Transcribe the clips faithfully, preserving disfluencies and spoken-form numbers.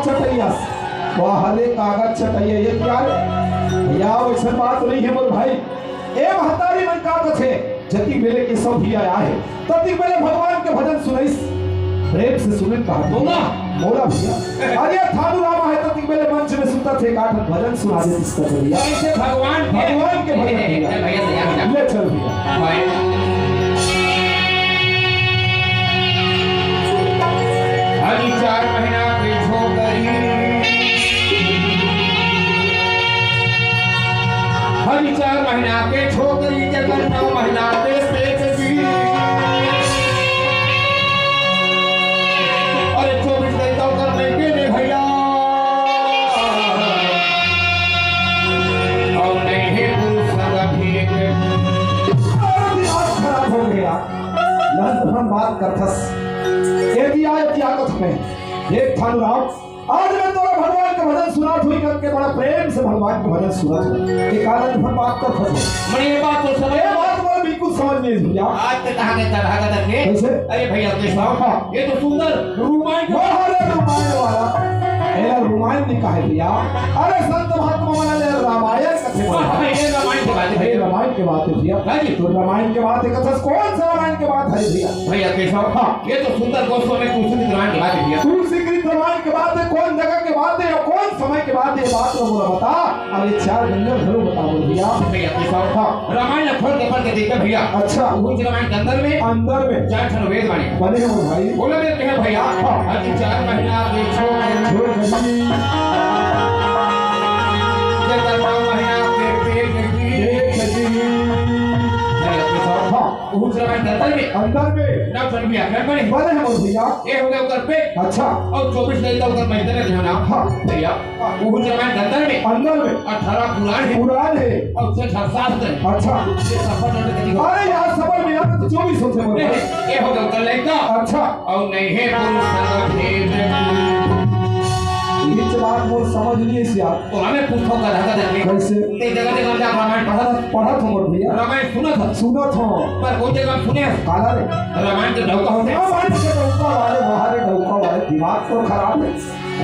चटैया, वाह रे कागज चटैया, ये क्या रे? भैया, वैसन बात नहीं है मोर भाई। ए महतारी मन का कथे, जतिक बेले केशव भैया आए हे, ततिक बेले भगवान के भजन सुनइस। प्रेम से सुने कहा, मोला, मोला भैया। अरे थारू राम आए, ततिक बेले मंच में सुतथे, का भजन सुना देतिस कथे भैया। ऐसे भगवान के, भगवान के भजन भैया। भैया, भैया, भैया। ले चल भैया। भाई। हरी चार महीना के छोकरी, हरी चार महीना के छोकरी, जकर नौ महीना के पेट जी। अरे चौबीस घंटा कर लेके रे भैया। और नहीं है पुरुष का भेद। अरे दिमाग खराब हो गया। लहन तहन बात करथस। ए दिया, ए दिया कथ में। देख थारू राम, आज मैं तोला भगवान के भजन सुनात हों करके बड़ा प्रेम से भगवान के भजन सुनात हों। एक आनंद भर बात करथस। मने ये बात तो समझ, ये बात मोला बिल्कुल समझ नहीं भैया। आज ते कहाँ के चढ़ा का करके? कैसे? अरे भैया, कैसा? हाँ। ये तो सुंदर रामायण का वाह रे, रामायण वाला। एला रामायण नहीं कहे भैया। अरे संत महात्मा वाला ले रामायण कथे बोला। हाँ, ये रामायण के बात है। ये रामायण के बात है भैया। हाँ जी। तो रामायण के बात है, कथा कौन सा रामायण के बात है भैया? भैया, कैसा? हाँ। ये तो सुंदर गोस्वामी तुलसी कृत रामायण के बात है भैया। तुलसी कृत रामायण के बात है, कौन जगह के बात है या कौन समय के बात है, ये बात तो बोला बता। अब ये चार गंगा घरों बता बोल भैया। भैया, कैसा? हाँ। रामायण खोल के पढ़ के देखते भैया। अच्छा। उस रामायण के अंदर में, अंदर में चार ठन वेद बानी। बने हो भाई। बोला देते हैं भैया। हाँ। अति चार महीना के छोड़, छोड़ गई। जब नौ महीना के पेट की। पेट की। भैया, कैसा? हाँ। उस रामायण के अंदर में, अंदर में नौ ठन भी आकर बने। बने हो भैया। ये हो गया ओकर पेट। अच्छा। और चौबीस घंटा ओकर मैदान है ना। हाँ। भैया। उहू जमाना के अंदर में, अंदर में अठारह पुराण हे। पुराण हे। अउ छह शास्त्र हे। अच्छा। ये सफर नोट करी हो। अरे यार, सफर में यार तो चौबीस होथे बोल। ए, ए हो गए कर लइका। अच्छा। अउ नहीं हे पुरुष का भेद। ये बात मोर समझ नहीं आइस यार। तो हमें पूछो का रहा था। कैसे? ते जगह जगह में रामायण पढ़ा था। पढ़ा था मोर भैया। रामायण सुना था। सुना था। पर कोई जगह सुने? काला रे। रामायण के डौका होथे। रामायण के डौका वाले, वहाँ रे डौका वाले, दिमाग तो खराब हे।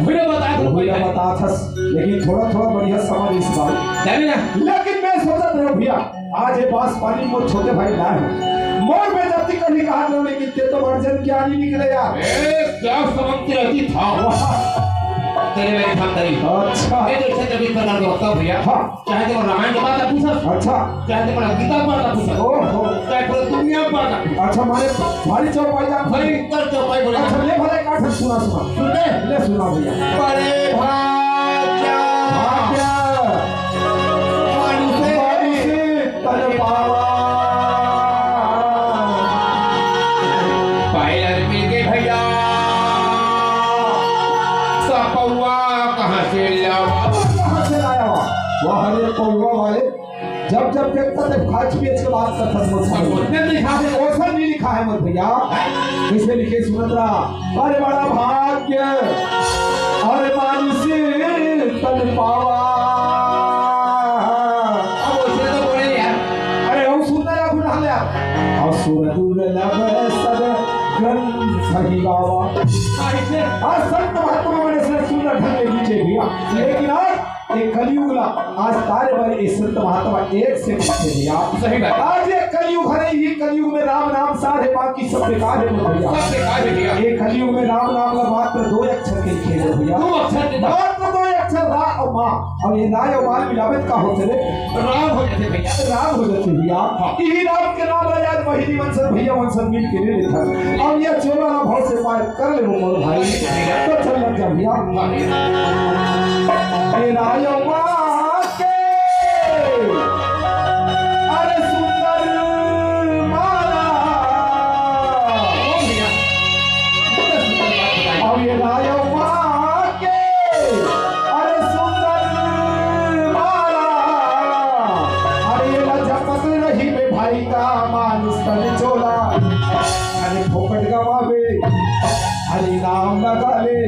भैया बता दो। भैया बता थस, लेकिन थोड़ा थोड़ा बढ़िया समझ आइस बात। जाने ना। लेकिन मैं सोचत रहो भैया, आज ये बास पानी मोर छोटे भाई ना हे। मोर बेइज्जती करही कहा करो, लेकिन ते तो बड़ जन ज्ञानी निकले यार। ए, क्या समझती रहती था? वाह। तेरे मेरे खानदानी। अच्छा। ये तो इसे कभी प्रकार का वक्ता भैया। हाँ। चाहे तो रामायण के बात आप पूछो। अच्छा। चाहे तो गीता के बात आप पूछो। ओहो। चाहे पूरी दुनिया के बात आप पूछो। अच्छा, माने भारी चौपाई जा। भारी कर चौपाई बोले। अच्छा, ले भले काठ सुना, सुना। सुन ले। ले सुना भैया। बड़े भाग्य। भाग्य। मानुष मानुष तन पावा। पायलट मिल के भैया। तो पौवा कहाँ से लावा? कहाँ से लाया? वाह रे पौवा वाले। जब जब देखता तब खाच पियच के बात करता समझ में। भगवत में लिखा है। कौन सा नहीं लिखा है मत भैया? किसने लिखे सुनत रहा? अरे बड़ा भाग्य, अरे मानुष तन पावा। अब उसने तो बोले यार। अरे हम सुनना या गुनाह ले यार। असुर दुर्लभ सद ग्रंथ ही गावा। साहित्य। आज संत महात्मा मैंने सिर्फ सुंदर ढंग के नीचे भैया, लेकिन आज एक कलयुग ला आज तारे बारे ए संत महात्मा एक से पीछे भैया। सही बात। आज ये कलयुग हरे, ये कलयुग में राम नाम सार हे, बाकी सब बेकार हे भैया। सब बेकार हे भैया। ये कलयुग में राम नाम ला मात्र दो अक्षर के लिखे हे भैया। दो अक्षर के। मात्र दो अक्षर रा और मा। अब ये रा और मा मिलावे त का होथे रे? राम हो जाथे भैया। राम हो जाथे भैया। हाँ। यही राम के नाम ला यार बहिनी मन सन भैया मन सन मिल के ले लेथन। अब ये चोला ला भाव से पार कर ले मोर भाई। तो चल लग जा भैया। तेरा यौवा के, अरे सुंदर माला। अब ये रायौवा के, अरे सुंदर माला। अरे ये लज्जा पकड़ रही में भाई का मानुष तन चोला। अरे फोकट गवावे, हरि नाम लगा ले।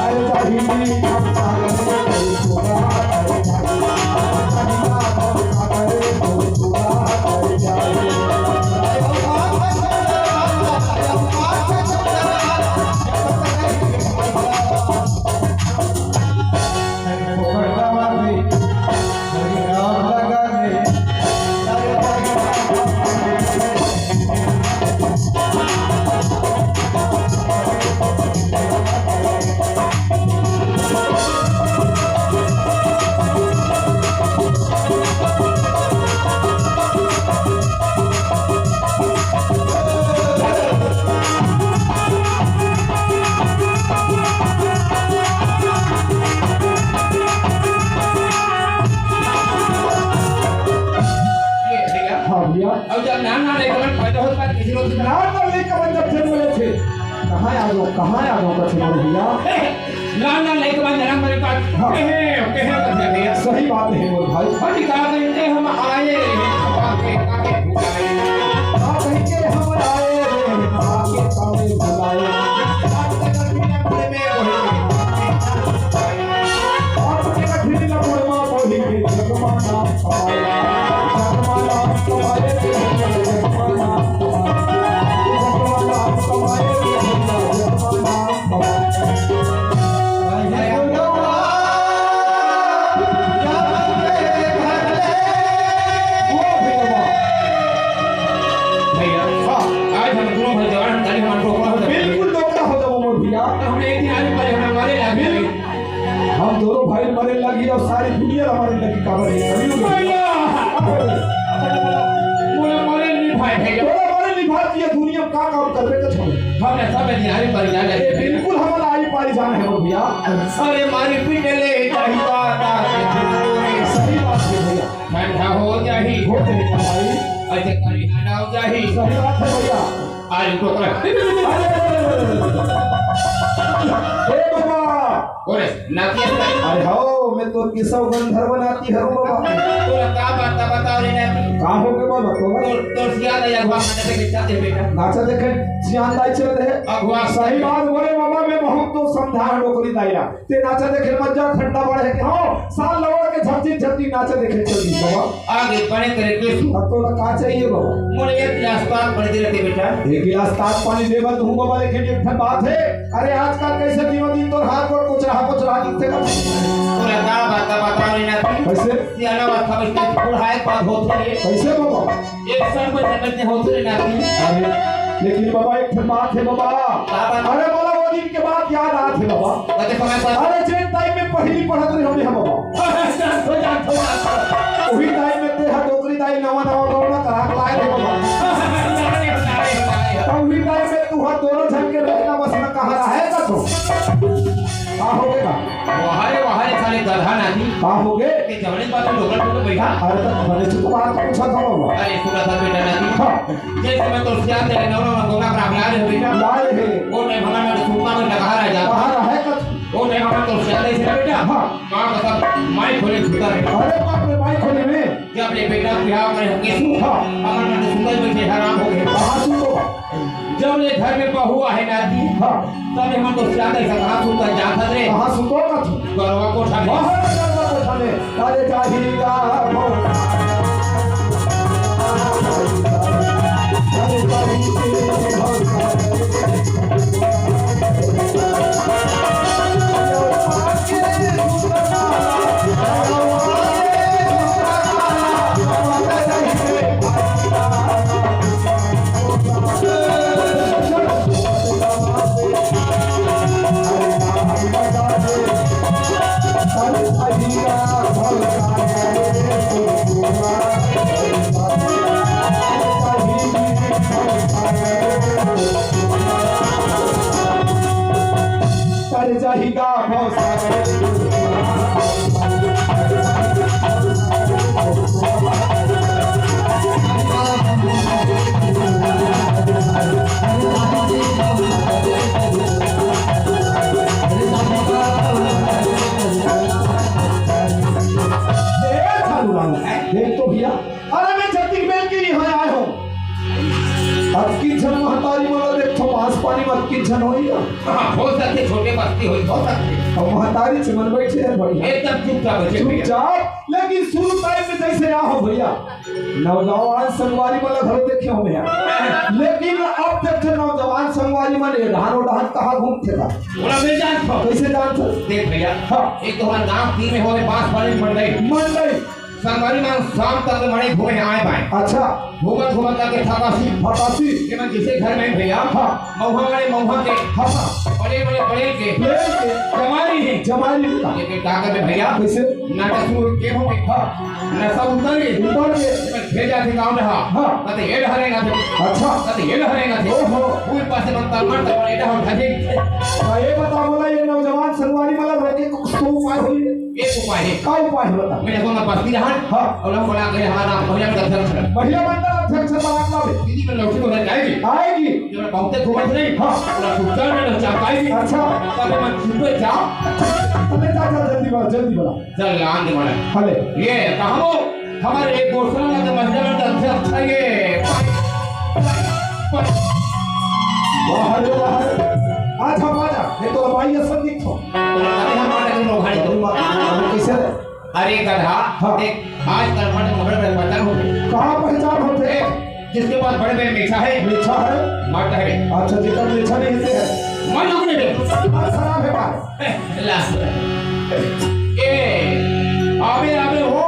अरे जब हिंदी हम सागर में कहीं छोड़ा, अरे हरि नाम हम सागर में कहीं छोड़ा, अरे जाए। लाल लाल लइका मन जब जन्म लेथे, कहाँ आ जाओ, कहाँ आ जाओ, कथे मोर भैया। लाल लाल लइका मन जन्म लेथे, हाँ। कहे, कहे कथे भैया। सही बात है मोर भाई। हम का कहिथे, हम आए रहे, आके, आके भुलाए। का कहिथे, हम आए रहे, आके, आके भुलाए। भैया, हाँ। आज हम दोनों भाई जवान, कल हम डोकरा हो जाबो। बिल्कुल डोकरा हो जाबो मोर भैया। तो हमने एक दिन आज भाई हमारे लागे। बिल्कुल। हम दोनों भाई मरे लगी और सारी दुनिया हमारे लगी, काबर है? कभी नहीं। भैया! मोला मरे नहीं भाई, भैया। तोला मरे नहीं भाई, ये दुनिया में का काम करबे तो छोड़। हम ऐसा में दिहाड़ी पर जाने। ये बिल्कुल हमारा आई पारी जाना है मोर भैया। अरे मारी पीटे ले चाहिए। सही बात है भैया। ठंडा हो जाही। हो जाही भाई। ऐसे करी ठंडा हो जाही। सही बात है भैया। आज तो कर। अरे, अरे, अरे, अरे, अरे। ए बाबा। बोले, नाती है। अरे हो, मैं तो केसव गंधर्व नाती हूँ बाबा। तो का बात, का बताओ रे नाती? का हो गए बाबा, तो? तो, तो सिया दे अगवा मने के बेटा दे बेटा। नाचा देखे, सियान दाई चल दे। अगवा। सही बात बोले बाबा, मैं बहुत तो समझा डोकरी दाई ला। ते नाचा देखे मत जा, ठंडा बढ़े के। हाँ, साल लौड़ के झपटी झपटी नाचा देखे चल दी बाबा। आगे बने करे के सु। अब तो का चाहिए बाबा? मोर एक गिलास ताक पानी दे रहते बेटा। एक गिलास ताक पानी देबा तू बाबा, लेकिन एक ठन बात है। अरे आजकल कैसे दिनों दिन तोर हाथ गोड़ कुचरा कुचरा दिखते का? तोला का बात का बता रे ना। कैसे? सियाना बात था, बस थोड़ा है बात होते रे। कैसे बाबा? एक सर पे समझते होते रे ना। अरे, लेकिन बाबा एक ठन बात है बाबा। का बात? अरे बाबा वो दिन के बात याद आत हे बाबा। कते समय पर? अरे जेन टाइम में पहली पढ़त रहे होंगे हम बाबा। जान तो, जान तो, जान तो। वही टाइम में ते हर डोकरी दाई नवा नवा गौना करा के लाए थे बाबा। नारे, नारे, नारे। तब वही टाइम में तू हर दोनों झन के रहना बस में कहाँ रहे का तो? का हो गया? वाह रे, वाह रे, साले गधा नाती। का हो गए? ते जवने बात में डोकरा डोकरा बैठा। अरे तो मैंने तो बात पूछा था बाबा। अरे सुना था बेटा नाती। हाँ। जैसे मैं तो सियान दे नौ नौ गोना पर आप ला रहे हो बेटा। ला रहे। वो टाइम हमारा तो सुपा में लगा रहा जा। कहाँ रहा है कब? वो टाइम हमारा तो सियान दे से बेटा। हाँ। माँ का सब माई खोले छूता है। अरे बाप रे, माई खोले में। जब ले बेटा बिहाव करे होंगे। हाँ। हमारा तो सुंदर में से हराम हो गए। कहाँ सुन तो? जब ले घर में बहू आहे नाती। हाँ। तब ले हम तो सियान दे से कहाँ सुनता जाता रे। कहाँ सुन तो का तू? गरवा कोठा में। बाहर गरवा कोठा में। अरे जाहिरा भौसा। अरे जाहिरा भौसा। देख तो भैया, अरे मैं जतिक बेल के यहाँ आए हूँ। अतकी झन महतारी मन ला देखथो, मांस पानी में अतकी झन होई का? हाँ, हो सकथे, छोटे बस्ती होई, हो सकथे। अब महतारी झन बैठे हैं भाई। एकदम चुपचाप बैठे भैया। चुपचाप, लेकिन शुरू टाइम में जैसे आ हो भैया, नौजवान संगवारी मन ला घलो देखे हों यार। लेकिन अब देख नौजवान संगवारी मन ए डहान ओ डहान कहाँ घूमथे का? ओला मैं जानथों। कैसे जानथो? देख भैया, हाँ। एक तो हमारे गांव तीन में होवे, पांच वाली मंडई। मंडई। संगवारी मन शाम तक मड़ई घूमे आए बाए। अच्छा। घूमत घूमत जाके फकासी। फकासी। ये मन जिसे घर में भैया। हाँ। महुआ वाले महुआ के। हाँ, हाँ। बड़े बड़े बड़े के। बड़े के। जमारी है। जमारी का। ये के का करबे भैया? कैसे? ना तो सूर के हो के। हाँ। ना सब उतर के। उतर के। ये मन भेजा थे गाँव में, हाँ। हाँ। कते ये डहरे ना थे। अच्छा। कते ये डहरे ना थे। ओहो। कोई पासे मन तलमन तलमन ये डहर खा दे। हाँ, ये बता बोला, ये नौजवान संगवारी वाला रोके को कुछ तो उपाय होई? एक उपाय हे। का उपाय हे बता? मैं देखो, मैं बस्ती रहन। हाँ। अउ लोग बोला गए, हमारा महिला मंडल अध्यक्ष हे। महिला मंडल अध्यक्ष हे, बारात लावे। दीदी, मैं लौटी तो घर आएगी। आएगी। जब मैं बहुते घूमत रही। हाँ। पूरा सुट्टा में नचा पाएगी। अच्छा। तब मैं छुपे जाओ। अरे जा, जा, जल्दी बोला, जल्दी बोला। चल, आन दे बड़ा। हले। ये कहो, हमारे एक गोठिया ला तो महिला मंडल अध्यक्ष हे ये। वाह रे वाह। आजा, आजा। ये तो भाई ये सब दिखो। तो अरे हम आने के लोग हैं तो। अरे कैसे रे? अरे गधा, हाँ। देख, आजकल मर्द मगर में पहचान होथे। कहाँ पहचान होथे? देख, जिसके पास बड़े में मीठा है, मीठा है। मर्द है। अच्छा, जेकर मीठा नहीं होथे। मर्द लोग नहीं है। हाँ, शराब है बात। ए, ला। ए, आवे, आवे, हो।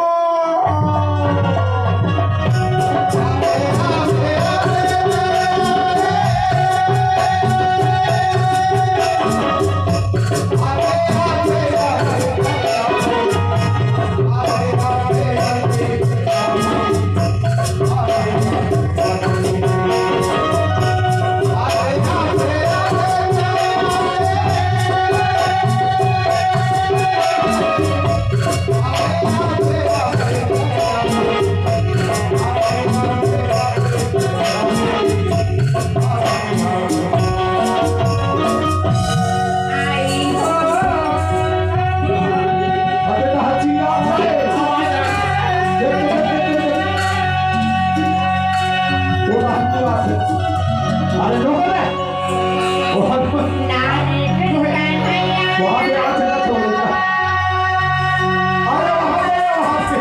अरे, लोगों ने वहाँ पे, वहाँ पे आवाज है, थोड़ा सा। अरे, वहाँ पे, वहाँ पे।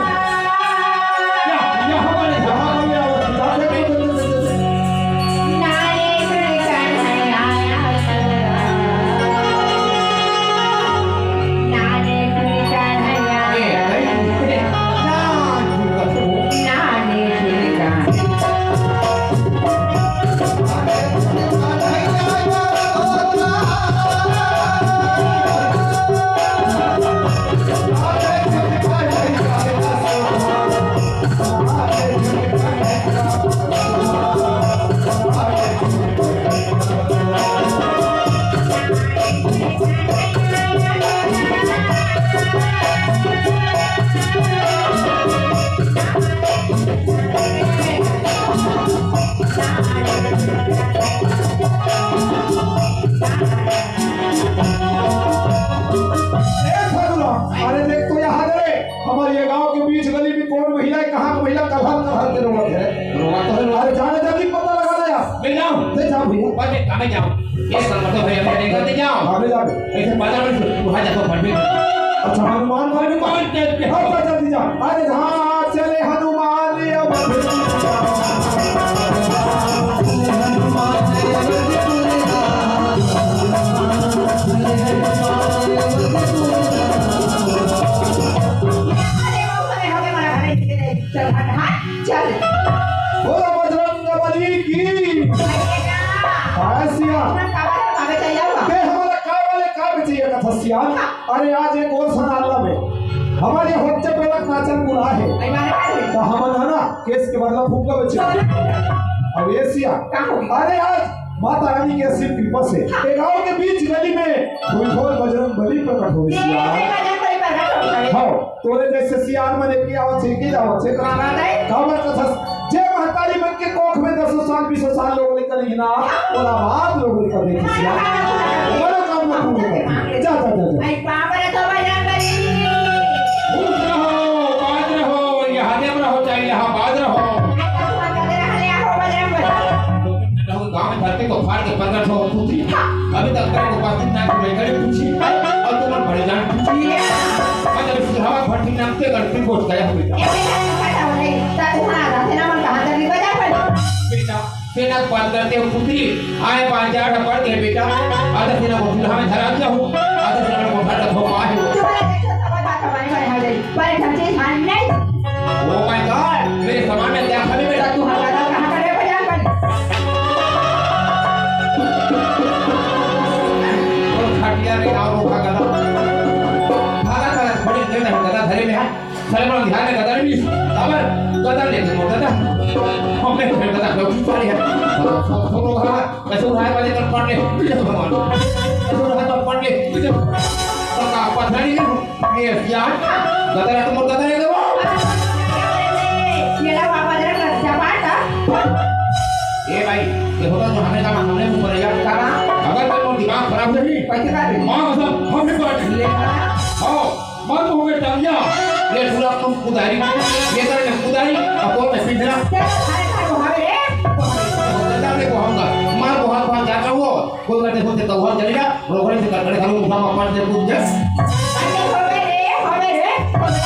यहाँ, यहाँ वाले, यहाँ वाले आवाज, यहाँ पे। ए फगुला, अरे देख तो यहाँ रे, हमारे ये गांव के बीच गली में कौन महिला है, कहाँ की महिला कलहर कलहर के रोवत है। रोवत तो है, रोवत। अरे जाने जल्दी पता लगा ना यार। मैं जाऊँ? ले जाओ भैया। पर मैं कहाँ जाऊँ? ये सब तो भैया मैं नहीं करते जाऊँ। हाँ, ले जाओ। ऐसे पता नहीं, तू वहाँ जाकर भर में। अच्छा, हनुमान भर में। हनुमान टाइप के। हाँ, जा, जल्दी जा। अरे हाँ, चले हनुमान अब। चल, हट, हट, चल। बोलो बजरंग बली की। अरे ना। हाँ, सिया। ना, का वाले, का वाले चाहिए हुआ? बे, हमारा का वाले का में चाहिए कथा सिया? हाँ। अरे, आज एक और सनाला में हमारे होच्चे पे नाचन बुला है। अरे, मारे, मारे। तो हमन है ना, केस के बदला फूंका बचे। चल। अब ये सिया। का हो गया? अरे, आज माता रानी के आशीष कृपा से हाँ। ये गांव के बीच गली में फूलखोर बजरंग बली प्रकट हो ये सिया। बजरंग बली प्रकट हो गए। हाँ, तोरे जैसे सियान मन एके आवत हे, एके जावत हे। का बात है? काबर कथस, जे महतारी मन के कोख में दसों साल, बीसों साल लोग निकल ही ना, ओला बाद लोग निकल दे सिया। मनोकामना पूर्ण कर दे। जा, जा, जा, जा। आई बाप रे, तो बजरंग बली। खुश रहो, बाज रहो, यहाँ देव रहो, चाहे यहाँ बाज रहो। आई तो तुम कहते रह ले, हो बजरंग बली। गांव में धरती को फाड़ के प्रकट हो पूछी। हाँ। अभी तक तेरे को पास इतना कोई कड़ी पूछी। और तुम बड़े जान पूछी। मैं जब सुहावा भट्टी नाम के गणपति को उठाया हूँ बेटा। ये बेटा, ये बेटा, ये बेटा, तुम्हारा राधे नाम कहाँ कर दी? बजा पर। बेटा, सेना पाल करते हो पुत्री। आए पांच चार पढ़ के बेटा। आधा सेना को चूल्हा में धरा दिया हूँ। आधा सेना को भर रखो पाए हो। तुम्हारे देखो, सब बात हमारे, हमारे हाल है। पर एक हम चीज ध्यान नहीं। Oh my God, मेरे सामान में क्या कमी बेटा? तू हमारा कहाँ करे बजा पर? और खटिया में गाँव रोका गदा। भागा था, बड़ी देर में गदा धरे में है। साले बड़ा ध्यान में गदा नहीं, काबर? गदा लेके मोटा था। हमने फिर गदा लौटी सारी है। सो, सो, सो, सो, कैसे उठाए वाले कर पड़ ले, विजय भगवान। कैसे उठाए कर पड़ ले, विजय भगवान। अरे, ये क्या? गदर है, तुम गदर है, देखो। ये ला बाबा जरा कर, क्या बात है? ए भाई, देखो तो, जो हमें काम, हमने ऊपर है, क्या काम? अगर कोई दिमाग खराब नहीं, पैसे का दे। माँ कसम, हमने पार्टी। ले। आओ। मन हो गए टांगिया, ये पूरा तुम कुदारी, ये तरह ने कुदारी, अब कौन है पिंजरा? चल, अरे, भाई, वो हवे रे। वो हवे। वो हवे। मार को हाथ मार जाता वो, कोई करते सोचते तो वहाँ चलेगा, रोकड़े से कटकड़े खालू, उठा, पाँच से कूद जा। अरे, हवे रे, हवे रे, हवे।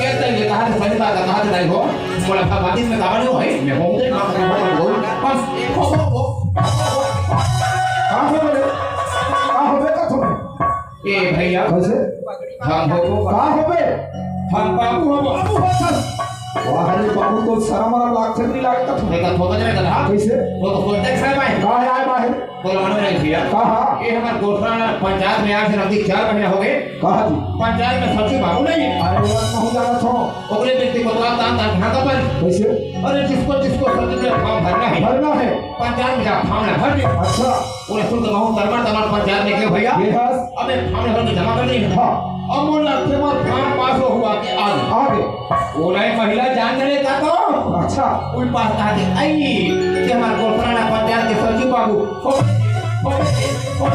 ये तो ये कहा था, सही बात है, कहा था, नहीं हो, बोला था, बाकी में कहा नहीं हो, भाई, मैं हूँ, मैं हूँ, मैं हूँ, बस, हो, हो, हो, हो। कहाँ हो बे? कहाँ हो बे का तुम्हें? ए भैया, कैसे? हम हो का होबे? हम बाबू हो, बाबू हो सर। वाह रे बाबू, तो शर्म वाला लागथे नहीं लागत? देखा, थोड़ा जरा गधा। कैसे? वो तो सोचते खड़े भाई। कहाँ आए बाहर? तो लानो नहीं भैया। कहाँ? ये हमारे गोठरा पंचायत में आज नजदीक चार महीना हो गए। कहाँ जी? पंचायत में सचिव बाबू नहीं। अरे, वो कहूँ जाना था। ओकरे व्यक्ति को तो आप दान दान कहाँ का बन? कैसे? अरे, जिसको, जिसको सचिव में फॉर्म भरना है। भरना है। पंचायत में जा, फॉर्म ना भर दे। अच्छा। पूरा शुल्क महूँ तरमर तरमर पंचायत में गए भैया। ये बस। अबे फॉर्म भर के जमा कर दे। हाँ। अब मोर लगथे मोर फॉर्म पास हो हुआ के आगे। आगे। वो नहीं महिला जान ले का तो? अच्छा। कोई पास कहा के आई कि हमार गोठरा पंचायत के सचिव बाबू। हो, हो, हो।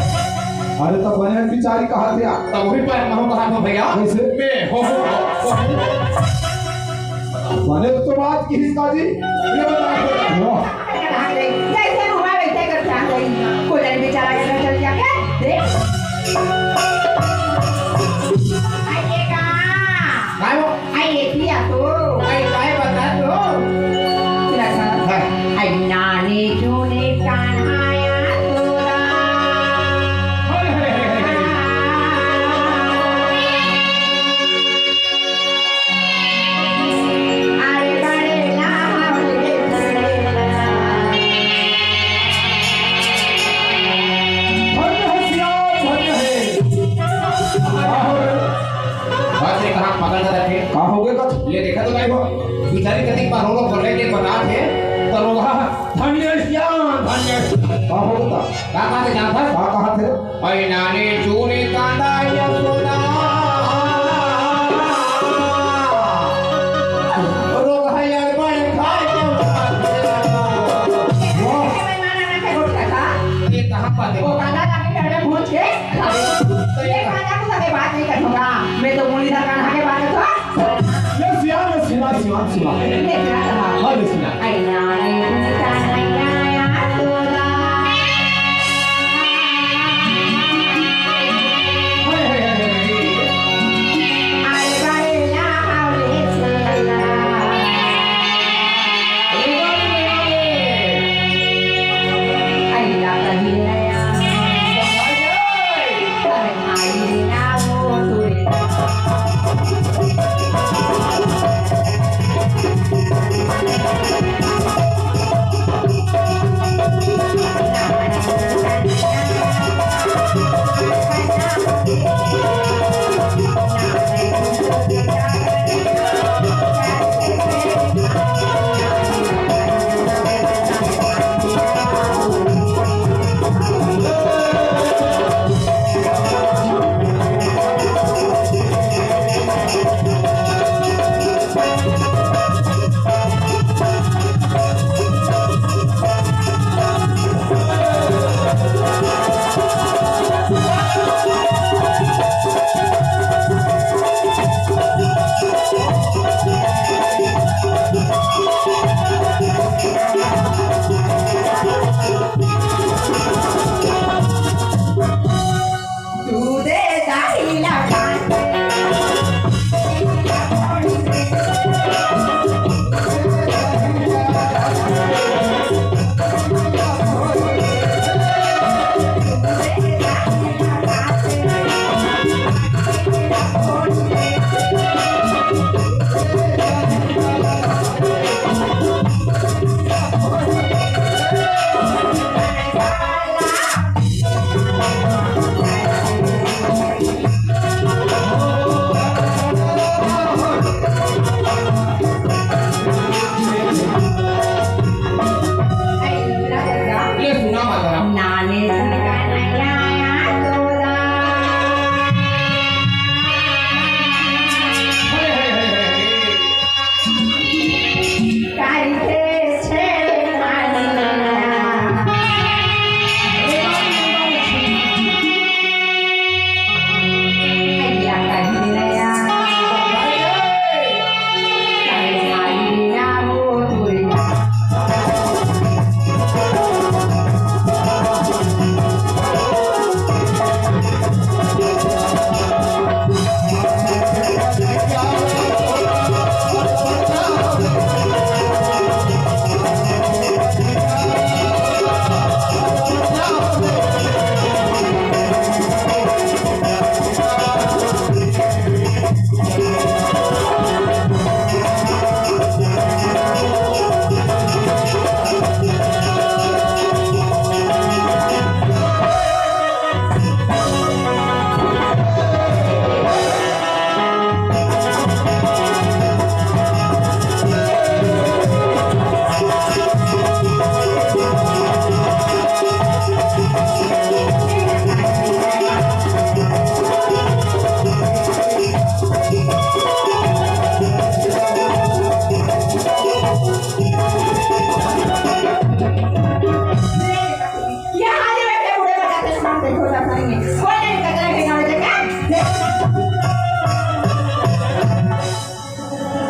अरे तो बने बिचारी कहा थे। तब वही पर महूँ कहा था भैया। कैसे? मैं हो, हो, हो, हो। बने तो बात की हिस्सा जी। ये बता। वाह। जैसे हुआ वैसे कर ध्यान दे। कोई नहीं बेचारा के घर चल जाके देख। आइए का? काय हो? आइए किया तो। काय, काय बता तो? सुना था? हाँ। आई नानी चूनी कान्हाया तोरा। अरे, अरे, अरे, अरे। धन्य है सिया, धन्य है। बात रे कहाँ पकड़ कर रखे? का हो गए कथ? ले देखा तो नहीं हो? बिचारी कतिक बार रो रो बोले के बता थे, तो रोहा धन्य सिया, धन्य सिया। का हो गए? का कहा थे जानता है? का कहा थे? ऐ नानी चूनी कांदा यशोदा। रोग है अड़बड़ खाए के उठा के। वाह। ये कहाँ पाते हो? वो कांदा लाके डंडा भूंज के खा ले। तो ये कांदा को सबे बात नहीं करूँगा। मैं तो मुरलीधर कान्हा के बात करता। ये सिया, ये सिया, सिया, सिया। ये सिया कहा। हाँ, ये सिया। ऐ नानी चूनी कांदा यशोदा।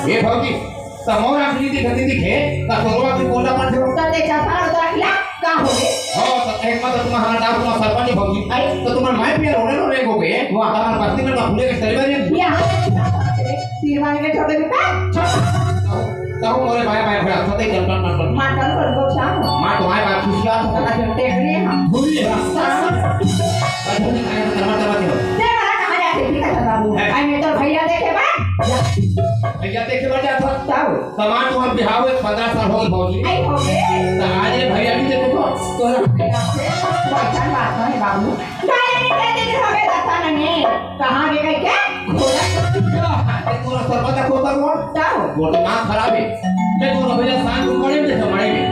ए भौजी, त मोर आँख नइ दिखत, नइ दिखे, त तोरो आँख में कोंडा पाथे हो। त ते चश्मा लगा के रख ला, का हो गे? हाँ, त एक मत तुम्हारा नाम तुम्हारा सरपंच भौजी। आई। त तुम्हार माय पिया रोने रोने हो गे। वाह। तुम्हार बस्ती में ना भूले के सही बारी। यहाँ तीर मार के छोड़ दे बेटा। छोड़। कहूँ मोरे माय माय भरा, सतई जल टन टन टन। मार टन टन को शाम। मार तो माय बाप खुशियार हो। कहा जो टेकरे हम। भूल गया। शाम। अरे, अरे, अरे, अरे, अरे, अरे। ते बड़ा कहाँ जाके ठीक है बाबू। है। आई मैं तो भैया देखे बा। भैया देखे बर जात हस? तब? तमार तुँहर बिहाव होय पंद्रह साल हो गे भौजी। नहीं हो गे। त आज ले भैया नइ देखे तो? तोला भैया से पहचान बात नहीं बाबू। भैया नइ देखे दिन हो गे दाता नने। कहाँ गे कहि के? घोड़ा। ए, तोला सरपंच खोता कौन? तब? वो दिमाग खराब है। मैं तोला भैया सांझ को मड़ई में देखे, मड़ई में।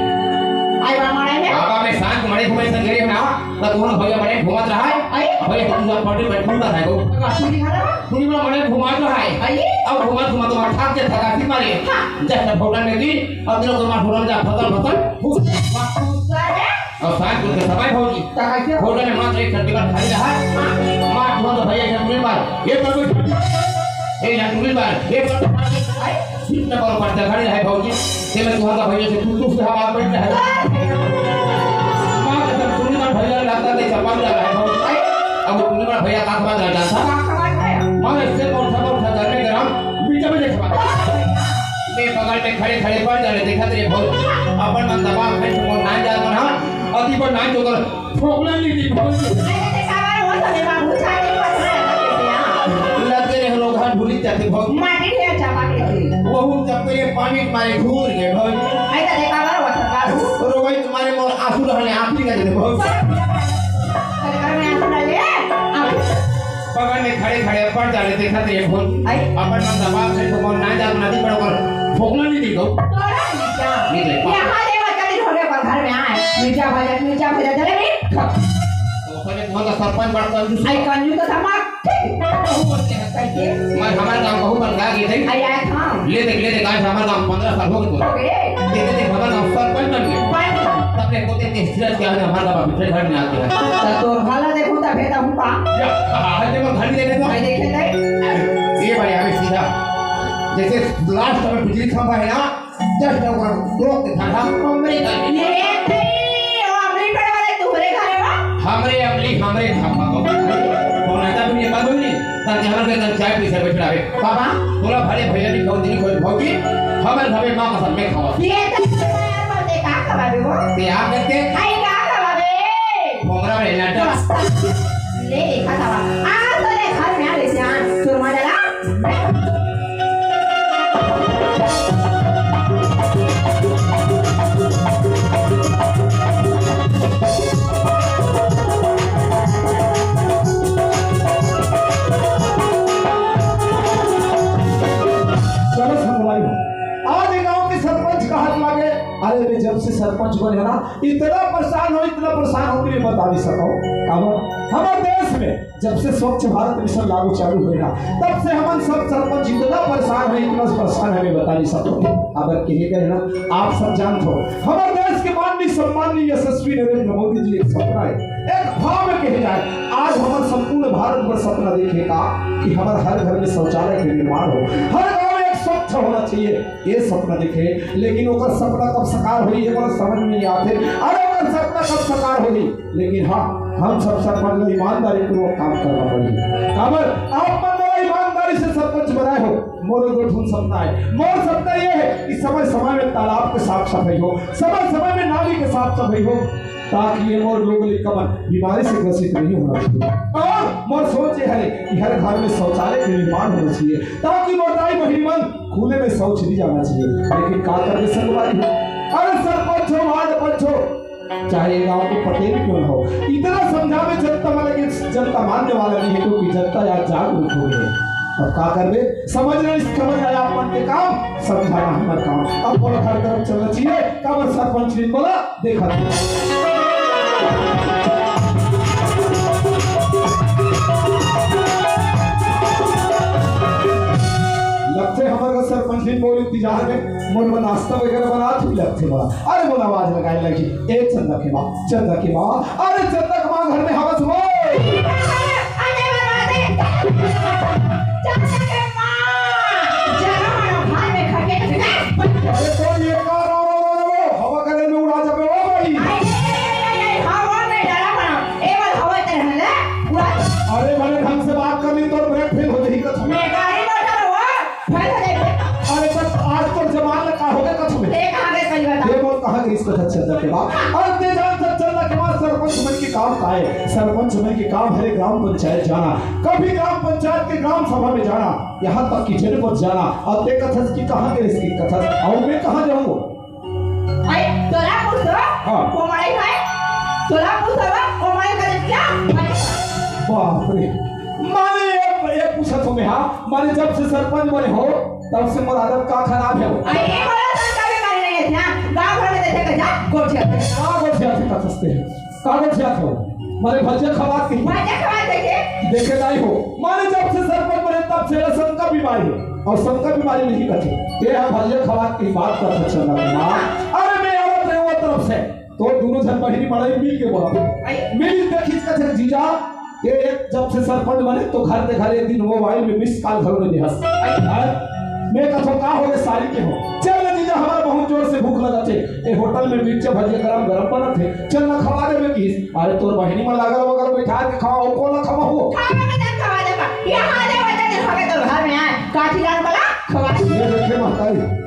आई बा मड़ई में? बाबा, मैं सांझ को मड़ई घूमे संग गए ना, त तोला भैया मड़ई घूमत रहा है। आई? भैया, तू जा पार्टी में घूमत रहा है वो। का सुनी खा रहा? टूरी मन मड़ई घुमात रहय। अरे! अब घुमात घुमात ओमन थक के थकासी मारे। हाँ। जस्ट भोटन में दी, अब लोग ओमन भोटन जा फसल फसल, फूस, फूस। गुस्सा है? अब सांझ को के समय भौजी। त कैसे? भोटन में मात्र एक घंटे का खाली रहा। हाँ। मार तुरंत भैया एक टूरी मार। ये पर कोई ए या टूरी मार। ये पर अरे! इतना बड़ा पर्दा खड़ी रहे भौजी, ते में तुँहर भैया से तू, तू से हमार बैठ रहे। माँ कसम, टूरी मार भैया लगता नहीं चपक जा रहा है भौजी। अब टूरी मार भैया का खबर रह जाता। का खबर है? माँ इससे मोटा मोटा घर में गरम, मीठा मीठा खबर। मैं बगल में खड़े खड़े पड़ जाने देखा तेरे भौजी। अपन मन दबा, मैं तुमको ना जा रहा, अति पर ना जो कर। फोकला नहीं दी भौजी। अरे, ते काबर होत हवे बाबू, छाती पथरा है ना कैसे यहाँ? लगे रहे लोग हाथ भूली जाते भौजी। माटी ढेर चापा के थे। वहू जब मेरे पानी मारे घूर गए भौजी। अरे, ते काबर होत हवे बाबू? रोवई तुम्हारे मोर आंसू रहने आंसू निकल जाते भौजी। अरे, घर में आंसू डाले, आंसू। बगल में खड़े खड़े पड़ जाने देखा तेरे भौजी। आई। अपन मन दबा से तो मन ना जात नदी पर ओकर फोकला नहीं दी गो। तोरा नीचा। नहीं दे। यहाँ ले बच्चा नहीं छोड़े पर घर में आए। नीचा भजन, नीचा भजन, चले नहीं। तो सर, एक मोहन का सरपंच बड़ा कंजूस। आई कंजूस तो समाज। ठीक। बहू बनते हैं। कैसे? मैं हमारे गांव बहू बन गया, ये देख। आई आया था। ले देख, ले देख, आज हमारे गांव पंद्रह साल हो गए। हो गए। देख, देख, हमारे गांव सरपंच बन गए। बन गए। तब देखो, देख, देख, सीधा क्या है, हमारे गांव दूसरे घर में आते हैं। तो तोर भला देखो, तब है, तब का? या, हाँ, हाँ, देखो, घर ही देखे तो। आई देखे थे। ये भाई, अभी सीधा। जैसे लास्ट में बिजली खंभा है ना, जस्ट ओकर क्लॉक के धागा हमरे घर में। ये तेरी, वो अमली पेड़ वाले तुम्हरे घर है बा? हमरे अमली, हमरे धागा। कौन आता भी ये बात हुई नहीं? ताकि हमर के घर चाय पी से बैठ रहे। बाबा, बोला भले भैया नहीं खाओ, नहीं खाओ, भौजी, हमर घर में माँ कसम में खाओ। ये तो यार, मर दे, का खवाबे वो? ते आप करते? खाई का खवाबे? भोंगरा में नाटक। ले, खा खवा। आ, तो ले, घर में आ, ले, जान। सुरमा जला। चलो संगवारी हो, आज ये गांव के सरपंच कहत लागे, अरे मैं जब से सरपंच बने ना, इतना परेशान हो, इतना परेशान हो कि मैं बता नहीं सकता हूँ। काबर? हमारे देश में जब से स्वच्छ भारत मिशन लागू चालू होय ना, तब से हमन सब सरपंच इतना परेशान है, इतना परेशान है, मैं बता नहीं सकता। अब कहे गए ना, आप सब जानते हो, हमारे देश के माननीय सम्माननीय यशस्वी नरेंद्र मोदी जी एक सपना है, एक ख्वाब कहे जाए। आज हमारे संपूर्ण भारत पर सपना देखे का कि हमारे हर घर में शौचालय का निर्माण हो, हर गांव में एक स्वच्छ होना चाहिए, ये सपना देखे। लेकिन ओकर सपना कब साकार होई, ये मोला समझ में नहीं आते। अरे, ओकर सपना कब साकार होई? लेकिन हाँ, हम सब सरपंच ला ईमानदारी पूर्वक काम करना पड़ही। काबर आप मन मोला ईमानदारी से सरपंच बनाए हो, मोर दो ठन सपना है। मोर सपना ये है कि समय समय में तालाब के साफ सफाई हो, समय समय में नाली के साफ सफाई हो, ताकि ये मोर लोग लइका मन बीमारी से ग्रसित नहीं होना चाहिए। और मोर सोच ये है कि हर घर में शौचालय के निर्माण होना चाहिए, ताकि मोर दाई बहिनी मन खुले में शौच नहीं जाना चाहिए। लेकिन का करबे संगवारी हो, अरे सरपंच हो, वार्ड पंच हो, चाहे गांव के पटेल क्यों ना हो, इतना समझावे जनता मन के, जनता मानने वाला नहीं है, क्योंकि जनता यार जागरूक हो गई है। अब का करबे, समझ नहीं समझ आया अपन के काम, समझाना हमारा काम। अब बोला घर तरफ चलना चाहिए, काबर सरपंच ने बोला, देखा तू। लगथे हमर घर सरपंच ने बोली, तिजार में मोर बर नाश्ता वगैरह बना तू लगथे बड़ा। अरे मोला आवाज लगाए लगी, ए चंदा के माँ, चंदा के माँ, अरे चंदा के माँ घर में हवस हो। अरे बर्बादे, चंदा के माँ, जरा हमारा घर में से बात कर ली तो ब्रेक फेल हो जाही कथों। मैं गाड़ी मोटर हो, फेल हो जाही। अरे, पर आज तोर जबान ला का हो गे कथों मैं? ते कहाँ गे सही बता। ते बोल, कहाँ गे इस कथों चंदा के बाप? अरे, ते जानथस चंदा के बाप, सरपंच मन के काम का हे? सरपंच मन के काम हरे ग्राम पंचायत जाना, कभी ग्राम पंचायत के ग्राम सभा में जाना, यहाँ तक कि जनपद जाना। अउ ते कथस कि कहाँ गे रिहिस कथस, अउ मैं कहाँ जाहूँ? अरे, तोला पूछो, हाँ। वो माई भाई, तोला पूछो, वो माई का क्या? बाप रे, माने ये, ये पूछत हों मैं, हाँ? माने जब से सरपंच बने हो, तब से मोर आदत का खराब हे वो? अरे, ये बोला तो कभी माने नहीं है ना, गाँव भर में देखे के जा, गोठिया। हाँ, गोठिया से कर सकते हैं। का गोठियाथस? माने भजिया खवात के? भजिया खवात देखे? देखे नहीं हो। माने जब से सरपंच बने तब से एला शंका बीमारी हे। अउ शंका बीमारी नहीं कथे। ते ह भजिया खवात के बात करथस चंदा के माँ। अरे मैं आवत रहेंव ओ तरफ से। तो दूनों झन बहिनी मड़ई मिल के बोला। आई। मिल के देखिस कथे जीजा, ये एक जब से सरपंच बने तो घर के घर एक दिन मोबाइल में मिस कॉल घलो नहीं देहस। आई। हैं? मैं कथों का हो गे सारी के हो। चल ना जीजा, हमारा बहुत जोर से भूख लगथे। ए होटल में मिर्चा भजिया गरम गरम बनत हे, चल ना खवा देबे किहिस। अरे तोर बहिनी मन ला अगल बगल बैठा के खवा, ओ कोन ला खवा हो? खावे के दिन खवा देबा। यहाँ आ जाए, वजह दिन हो गे तोर घर में आए। काठी लाल वाला खवा दे। ये देखे महतारी।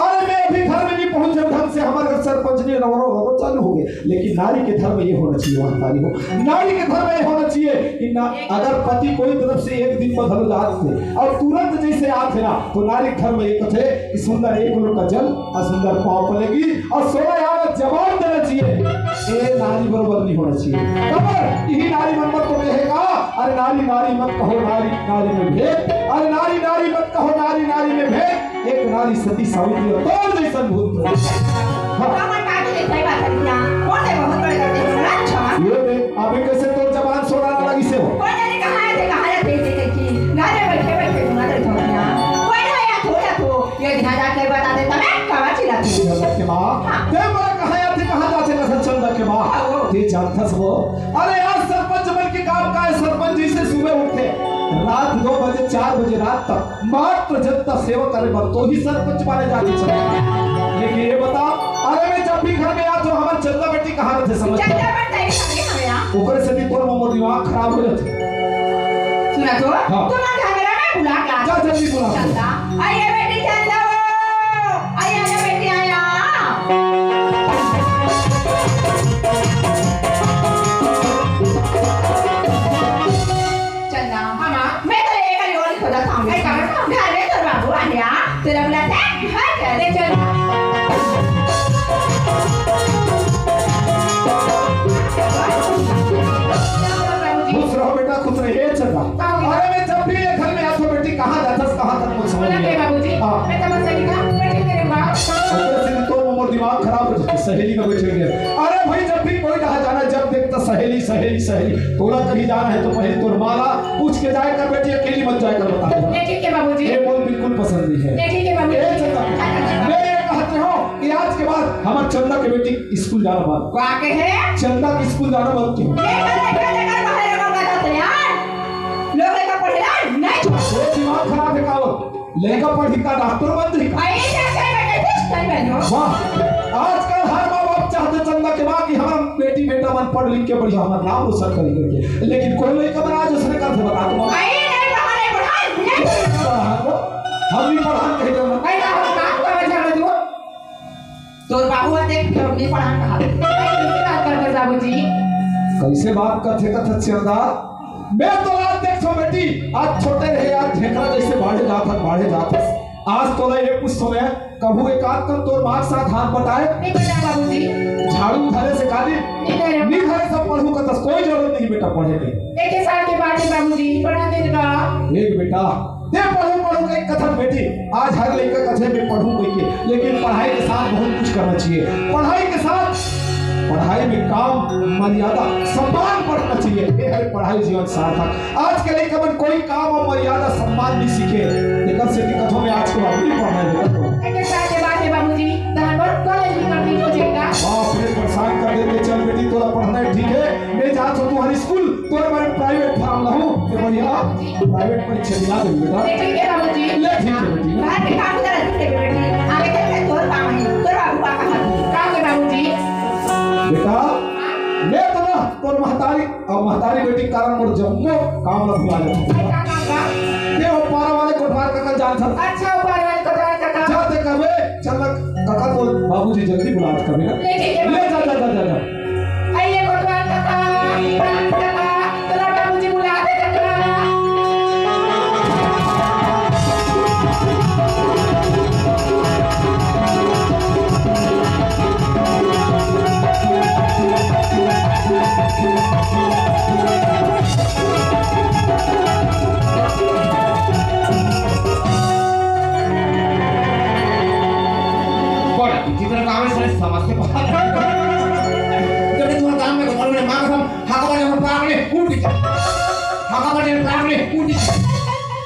अरे मैं अभी घर में नहीं पहुंचे ढंग से, हमारे घर सरपंच ने रोरो रोरो चालू हो गे। लेकिन नारी के धर्म ये होना चाहिए महतारी हो। नारी के धर्म ये होना चाहिए कि ना, अगर पति कोई तरफ से एक दिन पर घलो जात हे अउ तुरंत जैसे आत हे ना, तो नारी के धर्म ये कथे कि सुंदर एक लोटा जल अउ सुंदर पाँव पड़ेगी अउ सोना यार जवाब देना चाहिए। ये नारी बरोबर नहीं होना चाहिए। काबर इही नारी मन मत तो कहे का, अरे नारी नारी मत कहो, नारी नारी में भेद, अरे नारी नारी मत कहो, नारी नारी में भेद, एक नारी सती सावित्री अउ तोर जैसन भूत प्रेत। हाँ। बाबा का तो देखई बात है ना, वो तो बहुत बड़े करते हैं, सुना अच्छा। ये दे, अबे कैसे तोर जबान सोना ना लगिस हे वो? कोई नहीं कहा है, कहा है, थे, थे, थे, की, घर में बैठे, बैठे, सुना तो छोड़ना। कोई नहीं आया, थोड़ा तो, ये ध्यान रख के बता देता मैं, कहाँ चिल्लाती हूँ? चंदा के माँ, हाँ। ते मोला कहाँ आथे, कहाँ जाथे, कथस चंदा के माँ? हाँ, वो। ते जानथस वो? अरे यार, सरपंच मन के काम का है? सरपंच जैसे सुबह उठे, रात दो बजे, चार बजे रात तक मात्र जनता सेवा करे बर तो ही सरपंच माने जाथे चंदा। लेकिन ये बता, अरे मैं जब भी घर में आथों, हमार चंदा बेटी कहाँ रहिथे समझ? चंदा बेटी कहाँ रहिथे? ओकरे से भी तोर मोर दिमाग खराब हो जाथे। सुना तो, हाँ। तुम्हारे घर में ना बुला के ला। जा जल्दी बुला। चंदा, आइए बेटी चंदा, ओ, आइए, आइए बेटी, आया। चंदा, हाँ, माँ। मैं तो एक ही और खोजा था। अरे, कहाँ था? घर में तो बाबू आ गया। तेरा बुलाता है? घर चल। ले चल। खुश रहो बेटा, खुश रहिए चंदा। हाँ। अरे, मैं जब भी ये घर में आथों बेटी, कहाँ जाथस, कहाँ तक मुझे समझ नहीं आता। बाबूजी, हाँ। मैं तो बस यही था, बैठे तेरे बाप। अरे, सिर्फ तो मोर दिमाग खराब हो जाता, सहेली का बैठे गया। अरे भाई, जब भी कोई कहाँ जाना, जब देखता सहेली, सहेली, सहेली। तोला कहीं जाना है तो पहले तोर माँ ला पूछ के जाए कर बेटी, अकेली मत जाए कर बता दे। नहीं, ठीक है बाबूजी। ये बोल बिल्कुल पसंद नहीं है। नहीं, ठीक है बाबूजी। ए चंदा, मैं ये कहते हूँ कि आज के बाद हमार चंदा के बेटी स्कूल जाना बंद। का के है? चंदा के स्कूल जाना बंद क्यों? ये कर, ये कर, ये कर, बाहर का बात है यार। लोग लेकर पढ़े ना, नहीं छोड़। ये दिमाग खराब है का वो? लइका पढ़ही का डॉक्टर बनही का? अरे, क्या, क्या, क्या, क्या, क्या, क्या, क्या, वाह, आजकल हर माँ बाप चाहथे चंदा के माँ कि हमार बेटी बेटा मन पढ़ लिख के बढ़िया हमार नाम रोशन करे करके, लेकिन कोई लइका मन आज उसने कर से बता तुम। अरे, नहीं पढ़ा, नहीं पढ़ा, नहीं पढ़ा। पढ़ा हो, हम भी पढ़ा कहे तो। भाई, ना, हम काम का वजह में तू। तोर बाबू आते, तो नहीं पढ़ा कहा। कैसे बात करते बाबूजी? कैसे बात करते कथस चंदा? मैं तो आज देखो बेटी, आज छोटे रहे, आज ढेकरा जैसे बाढ़े जात हस, बाढ़े जात हस। आज तोला ये पूछथों मैं, कभू एक आध कन तोर माँ के साथ हाथ बटाए? नहीं बटाए बाबूजी। झाड़ू धरे से काली? नहीं धरे। नहीं धरे, सब पढ़ू कथस, कोई जरूरत नहीं बेटा पढ़े के। एक ही साल के बाद ही बाबूजी पढ़ा देगा। देख बेटा, ते पढ़ू पढ़ू के कथस बेटी, आज हर लइका कथे मैं पढ़ू कहिके, लेकिन पढ़ाई के साथ बहुत कुछ करना चाहिए। पढ़ाई के साथ, पढ़ाई में काम, मर्यादा, सम्मान बढ़ना चाहिए। ये है पढ़ाई जीवन सार्थक। आज के लइका मन कोई काम अउ मर्यादा सम्मान नहीं सीखे। एकर सेती कथों मैं आज के बाद नहीं पढ़ना है बेटा। एक साल के बाद है बाबूजी, तो हम लोग कॉलेज भी कंप्लीट हो जाएगा। बाप रे, परेशान कर देते। चल बेटी, तोला पढ़ना है, ठीक है, मैं जात हूँ तुम्हारी स्कूल। तोर बर प्राइवेट फार्म लाहूं, ते बढ़िया प्राइवेट परीक्षा दिला देबे बेटा। ले ठीक है बाबूजी। ले ठीक है बेटी। बाहर के काम जरा देख ले बेटी। आगे चल के तोर काम है, तोर बाबू का काम है। काम है बाबूजी। बेटा, मैं तो ना तोर महतारी अउ महतारी बेटी के कारण मोर जम्मो काम ल भुला जाथे। का काम बा? ते ओ पारा वाले कोटवार कका ल जानथस। अच्छा, ओ पारा वाले कोटवार कका। जा ते कबे, चल ना कका, तोर बाबूजी जल्दी बुलात कबे ना। ले ठीक हे। ले जा, जा, जा, जा, जा। अइए कोटवार कका, कका, तोला बाबूजी बुलात हे कका। बड़ा विचित्र काम हे, साले समझ के बाहर। जब तुम्हारा काम में तो बोलने मांग सब हाका बजे में प्राण में उठ गया। हाका बजे में प्राण में उठ गया।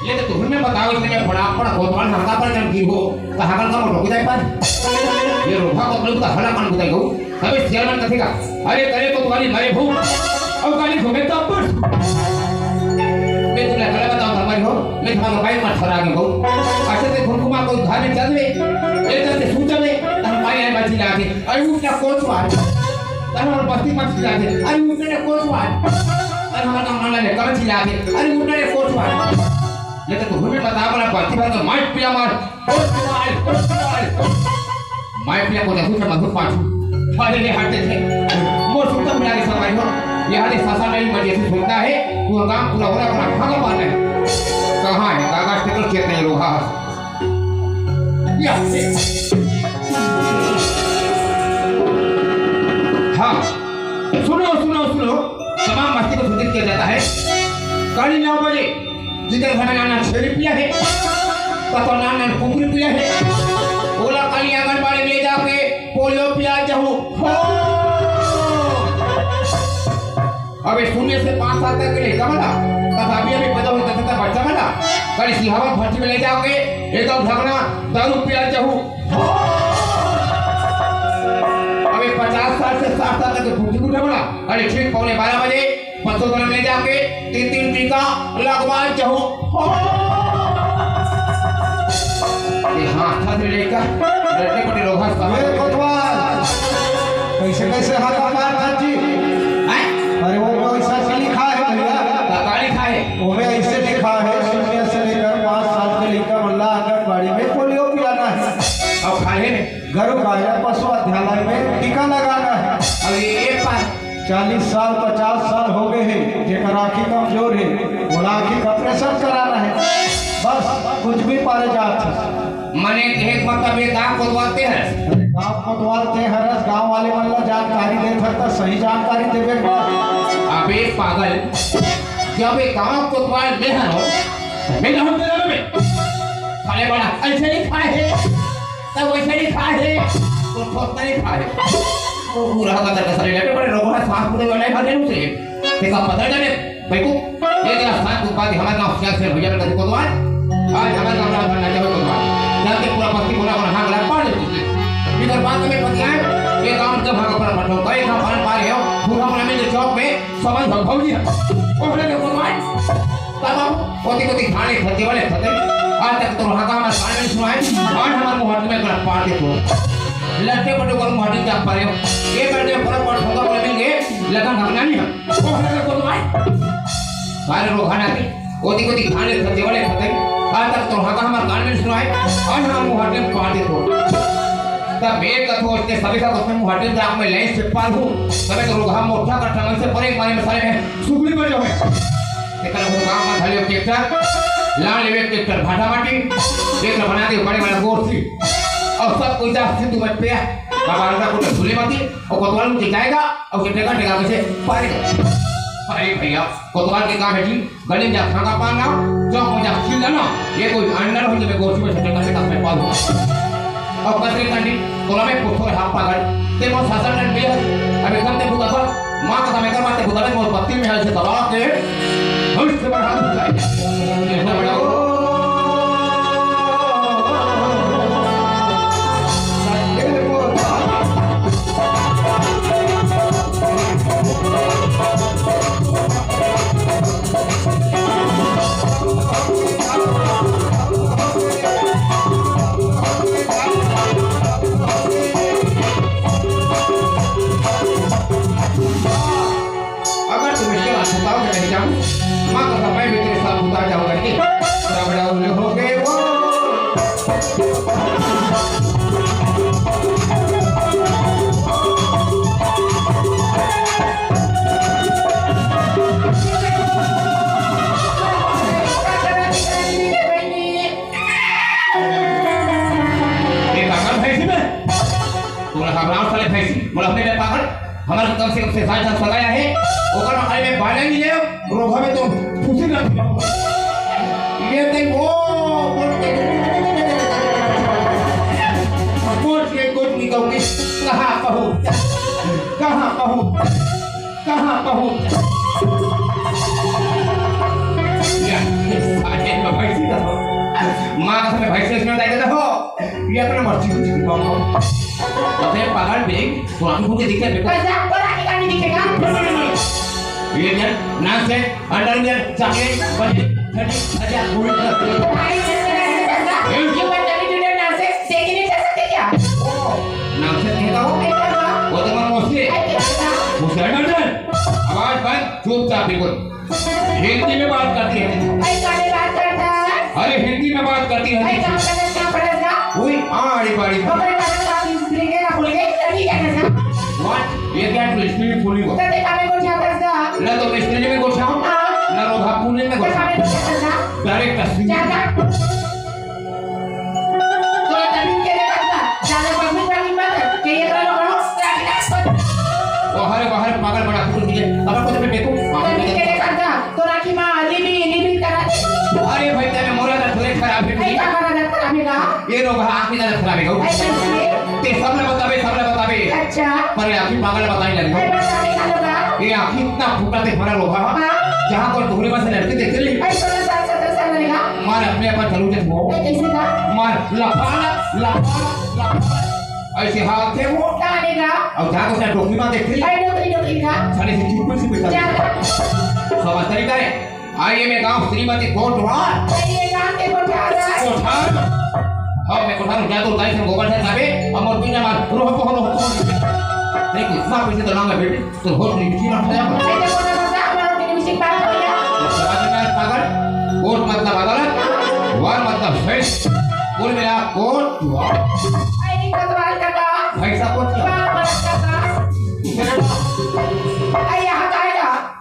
ये तो तुम्हें बताओ, इसने फटाफट कोतवाल हाका पर जब गिर हो, तो हाका का मोटो कुदाई पर। ये रोहा को अपने का हला मन कुदाई हो। अबे सियालमन कथे का, अरे करे कोतवाली मरे भूत, अउ काली घूमे तब पर। मैं तुमला गला बताओ, धर्मारी हो, मैं तुम्हारा भाई मत ठहरा के भूत। अच्छा से घुमघुमा को धार में चल दे, ये चल से सूचा में, धर्मारी आए मत चिल्ला के, अरे उठ ना कोतवाल, धर्मारी बस्ती मत चिल्ला के, अरे उठ ना कोतवाल, धर्मारी का मन ले कम चिल्ला के, अरे उठ ना कोतवाल। ये तो घूमे बता बड़ा बस्ती भर का मार पिया मार। कोतवाल, कोतवाल। मैं पिया को देखूं तो मधुर पाछू। अरे ले हट दे। मोर सुनता बुला के संगवारी हो। यहाँ ले सासा नहीं मजे से सुनता है। तू काम पूरा हो रहा, अपना खाना पाना है। कहाँ है? कागज पे तो चेत नहीं रहा। या। हाँ। सुनो, सुनो, सुनो। तमाम मस्ती को सूचित किया जाता है। काली नौ बजे जिकर घर में नान नान छेरी पिया हे, कतो नान नान कुकरी पिया हे, ओला काली आंगनबाड़ी में ले जाके पोलियो पिया जहू। हो। अबे शून्य से पाँच साल तक के लइका मन ला, तथा अभी अभी पैदा होए तक का बच्चा मन ला, काली सिहावा भट्टी में ले जाके एकदम झगना दारू पिया जहू। हो। अबे पचास साल से साठ साल तक के बुढ़ी बुढ़ा मन ला, काली ठीक पौने बारह बजे पशु धन में जाके तीन तीन टीका लगवा जहू। हो। ये हाथ हाथ में लेकर लड़के पटे रोहा समझ ये कोतवाल, कैसे कैसे हाथ मार था जी? हैं? अरे वो, वो ऐसा से लिखा है भैया। का, का लिखा है? वो में ऐसे लिखा है, शून्य से लेकर पाँच साल के लेकर मुल्ला आंगनबाड़ी में पोलियो पिलाना है। और खाने में? गरु गाय पशु अध्यालय में टीका लगाना है। अब ये एक बार चालीस साल, पचास साल हो गए हैं, जेकर आँखी कमजोर है, ओला आँखी का ऑपरेशन कराना है। बस, कुछ भी पारे जात है। मने कहे के मतलब ये गाँव कोतवाल ते हरस। अरे, गाँव कोतवाल ते हरस, गाँव वाले मन ला जानकारी देत हर त सही जानकारी देवे के बा। अबे पागल, जब ये गाँव कोतवाल में हरो, मैं रहूं तेरा में। साले बड़ा ऐसे नहीं खाए है। तब वैसे नहीं खाए, तो ठोकता नहीं खाए। वो पूरा का तरह सारे लेटे पड़े, रोगों का सांस पूरे वाला ही खा जाने उसे। देखा पता जाने, बेवकूफ, ये तेरा सांस को बात हमारे गांव क्या से भैया का कोतवाल। आज हमारे गांव का भरना चाहिए कोतवाल। जाके पूरा बस्ती बोला और हाँ गला पाड़ दे तुझे। इधर बात में पति आए, ये काम जब भागा पर मत हो, कई का भरन पा रहे हो, पूरा मना में जो चौक में समझ भव भव जी। ओकरे के कोतवाल। तब बाबू, कोती कोती खाने खते वाले खते। आज तक तो हाका हमार कान में सुनाए, आज हमार मुहर में कर पार दे तो। लड़के पटो कर मुहर में जा पारे हो। ये कर दे पर पर ठोका बोले मिल गए, लगन हम नहीं हम। ओकरे के कोतवाल। सारे रोहाना के, कोती कोती खाने खते वाले खते। आज तक तो हाका हमार कान में सुनाए, आज हमार मुहर में पार दे तो। तब मैं कथो उसने सभी का उसने मुहर में राख में लाइन से पार हूँ। तब तो रोहा मोटा का टंगन से परे मारे मसाले में सुगली बजो है। तेकर वो काम मत हलियो ट्रैक्टर, ला लेवे ट्रैक्टर भाटा माटी, ट्रैक्टर बना दे बड़े वाला गोरसी। और सब कोई जा सिंधु मत पे, बाबा राजा को तो झूले मती, और कोतवाल मुझे जाएगा, और उसे टेका टेका के से पारेगा। अरे भैया, कोतवाल के काम है जी, गली में जा खाना पाना, चौक में जा खिलाना, ये कोई अंडर हो जब गोरसी में से टेका टेका में पालू। अउ कचरी कंडी, तोला में पुथो रहा पागल। ते मोर सासर नन मिले हस। अबे कम ते बुता पर, माँ का समय कर माते बुता में मोर पत्ती में हल से दबा के, हल से बढ़ा दूँ। हमर कम से कम से साठ साल सगाई हे, ओकर अरे में बाला नहीं ले, रोघा में तो फुसी ना। ये तई वो बोल के कुछ के कुछ निकल के कहाँ पहुँच, कहाँ पहुँच, कहाँ पहुँच। या, ये साले में भैंसी का हो। माँ कसम, भैंसी इसमें डाल देता हो। ये अपना मर्जी कुछ भी बोलो। अबे पागल बेग, तो आंखी फूट के दिखे बेटा। पैसा आपको रानी का नहीं दिखेगा। ये क्या? नाम से अंडरवियर, चॉकलेट, बजरी, ठंडी, खजा, पूरी तरह से। भाई, ये बदतमीजी तुझे नाम से देख ही नहीं जा सकते क्या? ओ, नाम से कहता हूँ। वो तो मैं मोसी है। मुसलमान। आवाज बंद, चुपचाप बिल्कुल। हिंदी में बात करती है। अरे हिंदी में बात करती है। वही आड़ी पाड़ी। What? ये क्या तू स्त्री फूली हो? ना तो मैं स्त्री में गोठा हूँ, ना रोधा फूली में गोठा हूँ। Direct अस्त्री। तोरा जमीन के लेकर जा, ज्यादा बदबू वाली मत, के एकरा लोग रहो, बाहर, बाहर पागल बड़ा कुकुर दिए, अब कुछ में बेकूफ, तो राखी माँ, लिबी, लिबी करा। अरे भाई, तेरे मोरा का थोड़े खराब है। ऐसा करा जाता है, ये लोग आँख में खराब है। ते सब ला बताबे, सब ला बताबे। अच्छा। पर आँखी पागल बताई लगे। ये आँखी इतना फूटा ते भरा लोग, हाँ। जहाँ कोई तोहरे पास लड़की देखते नहीं। मार अपने आप चलू जब वो। मार लफाड़ा, लफाड़ा, लफाड़ा। ऐसे हाथ थे वो। और जहाँ को डोकरी मार देखते नहीं। साले से चुप से बैठा। समझ तरीका है। आइए मैं गांव श्रीमती कोटवार। कोठार। हाँ, मैं कोठार जा तो गाय से गोबर से जाबे, अमर बिना मार, रोह पोह, रोह पोह। नहीं, इतना पैसे तो लाऊंगा बेटी, तो होश नहीं, किसी ना खाया। पागल। कोट मतलब अदालत, वार मतलब फेस। कुल मिला कोटवार। पैसा कोट क्या?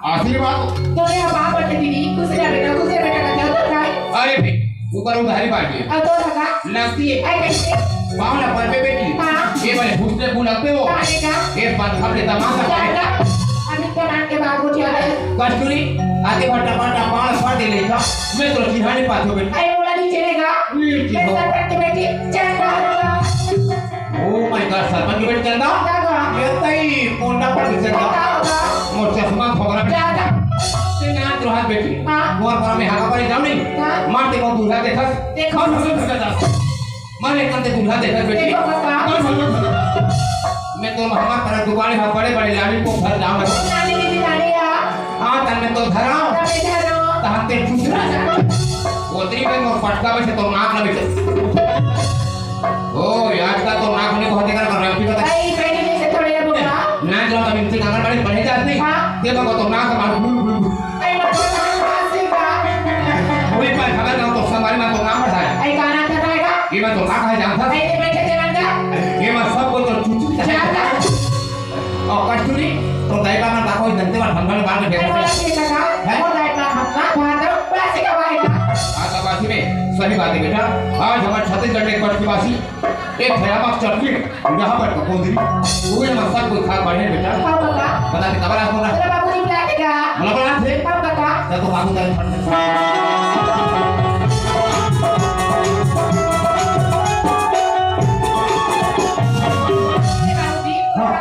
आशीर्वाद। तोरे बाप बटे दीदी, खुश रह बेटा, खुश रह बेटा, का क्या होता है? अरे भाई, ऊपर उधारी बांट लिया। अब तो लगा। लगती है। अरे कैसे? पावला पर पे बेटी। हाँ। ये वाले हुस्न को लगते हो। कहाँ का? ये बात हम लेता मांगा। क्या का? अभी तो मान के बात हो जाए। कस्तूरी, आते भट्टा भट्टा पाल फट दे लेता। मैं तो चिन्हाने पाछो बेटी। अरे बोला नहीं चलेगा। नहीं चलेगा। मैं सर पर के बेटी, चंदा होगा। Oh my God, सरपंच बेटी चंदा? चंदा। ये तई पोंडा पर चंदा। चंदा होगा। मोर चश्मा खोबरा पे। चंदा। ते ना तुहार बेटी। हाँ। मोर पर में हाका पर जाओ नहीं। हाँ। मार ते को दूल्हा देखस। देखो। हम हम भगा जा। मारे कंते दूल्हा देखस बेटी। देखो काका। हम हम भगा। मैं तो हमार तरह दुकान है, बड़े बड़े लाली को घर जाओ। लाली दीदी लाली आ। हाँ, तन में तो धराओ। तन में धराओ। तहन ते दूसरा जा। वो तेरी में मोर पटका में से तो नाक ना बेचे। ओ, आज का तो नाक ने बहुत देखा कर रहा है, पता भाई, पहले जैसे थोड़े ना बोला। ना जो तब इनसे आंगनबाड़ी पढ़े जाते नहीं। हाँ। देखो वो तो नाक मार गुलू गुलू गुलू। अरे, मतलब, हंसी का। वही पर खबर ना तो संगवारी में तो नाम बढ़ाया। अरे, गाना कर रहेगा। ये मैं तो नाक है जानता। अरे, ये बैठे थे बंदा। ये मैं सबको तो चुचुचा। जानता। और कस्तूरी, तो दाई बाबा का कोई जनते वाला भंगल बाल में अरे, बोला बेटा। ठीक है, हैं? वो दाई बाबा, हाँ, तो बस का भाई का। हाँ, तो बात में सही बात है बेटा। आज हमारे छत्तीसगढ़ के कष्टवासी एक भयावह चटनी यहाँ पर कपूर दी। तू ये मकसद कोई खा पड़े बेटा। हाँ, बाबा। बता के तबला सुना। तेरा बाबू जी बुला देगा। बोला बड़ा थे। हाँ, बाबा। तो, तो बाबू तेरे फट से। हाँ।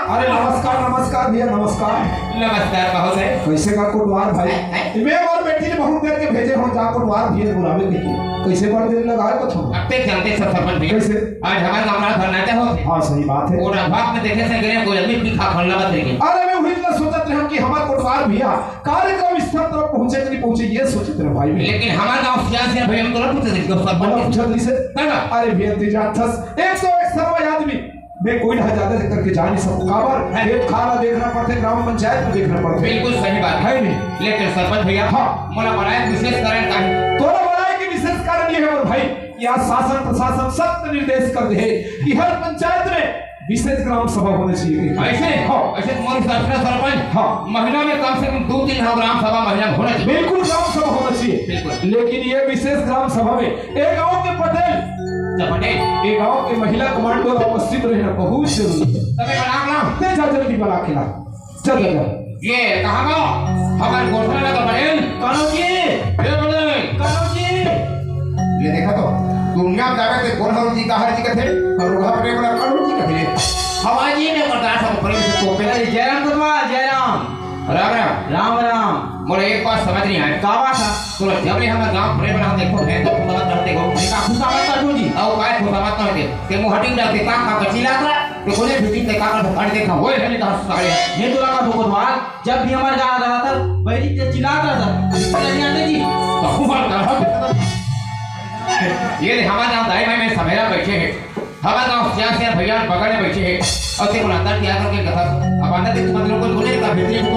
अरे नमस्कार, नमस्कार भैया, नमस्कार। नमस्कार महोदय। कैसे का कोटवार भाई? हैं, हैं? मैं और बेटी ने बहुत देर के भेजे हो जा कोटवार भैया बुलावे के लिए। कैसे बड़ देर लगा है कुछ? अब ते जानते सब सरपंच भैया। कैसे? आज हमारे गांव में धरना हो। हाँ, सही बात है। और अभाग में देखे से गए कोई आदमी भी खा फलना मत देंगे। अरे मैं वही तो सोचत रहा कि हमारे कोटवार भैया कार्यक्रम स्थल तरफ पहुंचे कि नहीं पहुंचे, ये सोचत रहे भाई। लेकिन हमारे गांव से आज भैया हम तो ना पूछे थे, सब बोला पूछत नहीं से। है ना? अरे भैया, तू जानत हस, एक सौ एक सर्व आदमी, मैं कोई ना ज्यादा करके जा नहीं सकूं। काबर? है। खेत खार देखना पड़ते, ग्राम पंचायत में देखना पड़ते। बिल्कुल सही बात है। है नहीं? लेकिन सरपंच भैया, हाँ। मोला बनाए के विशेष कारण का है? तोला बनाए के विशेष कारण ये है, मोर भाई, कि आज शासन प्रशासन सख्त निर्देश कर दे कि हर पंचायत में विशेष ग्राम सभा होना चाहिए। ऐसे? हाँ। ऐसे तुम्हारी शासन सरपंच, हाँ। महीना में कम से कम दो तीन ग्राम सभा महीना में होना चाहिए। बिल्कुल ग्राम सभा होना चाहिए। बिल्कुल। लेकिन ये विशेष ग्राम सभा में ए गांव के पटेल, अच्छा, पटेल। ए गांव के महिला कमांडो ला उपस्थित रहना बहुत जरूरी है। तबे बना ग्राम। ते जा जल्दी बला के ला। चल, चल, चल। ये कहाँ गो? हमर गोठन लगा पटेल। कान्हो जी। ये बोले। कान्हो जी। ये देखा तो, दुनिया में जावे ते गोठन जी का हर जी कथे, और उहा पटेल बोला कान्हो जी कथे। हवा जी ने बता सब प्रेम से तो पे। अरे, जयराम कोतवाल, जयराम। राम राम। राम राम। मोरे एक बात समझ नहीं आए। का बात है? तोला जब ले हमर गांव प्रेम रहा देखो है तो खुशामत करते हो। का खुशामत कर दूं जी? अउ काय खुशामत कर दे? ते मुंह हटिंग डाल के काम का कर चिल्लात रहा। ते कोने फिटिंग ते का कर हट देखा। ओए हने कहा सारे। ये तोला का कोतवाल, जब भी हमर गांव रहा था, बैरी ते चिल्लात रहा था। इतना नहीं आते जी। तो खूब हट कर हट। ये ले हमर गांव दाई भाई में समेरा बैठे हैं। हमर गांव सियान सियान भैया बगल में बैठे हैं। और ते को अंदर क्या करके कथा। अब अंदर के तुम लोग को बोले का भीतरी को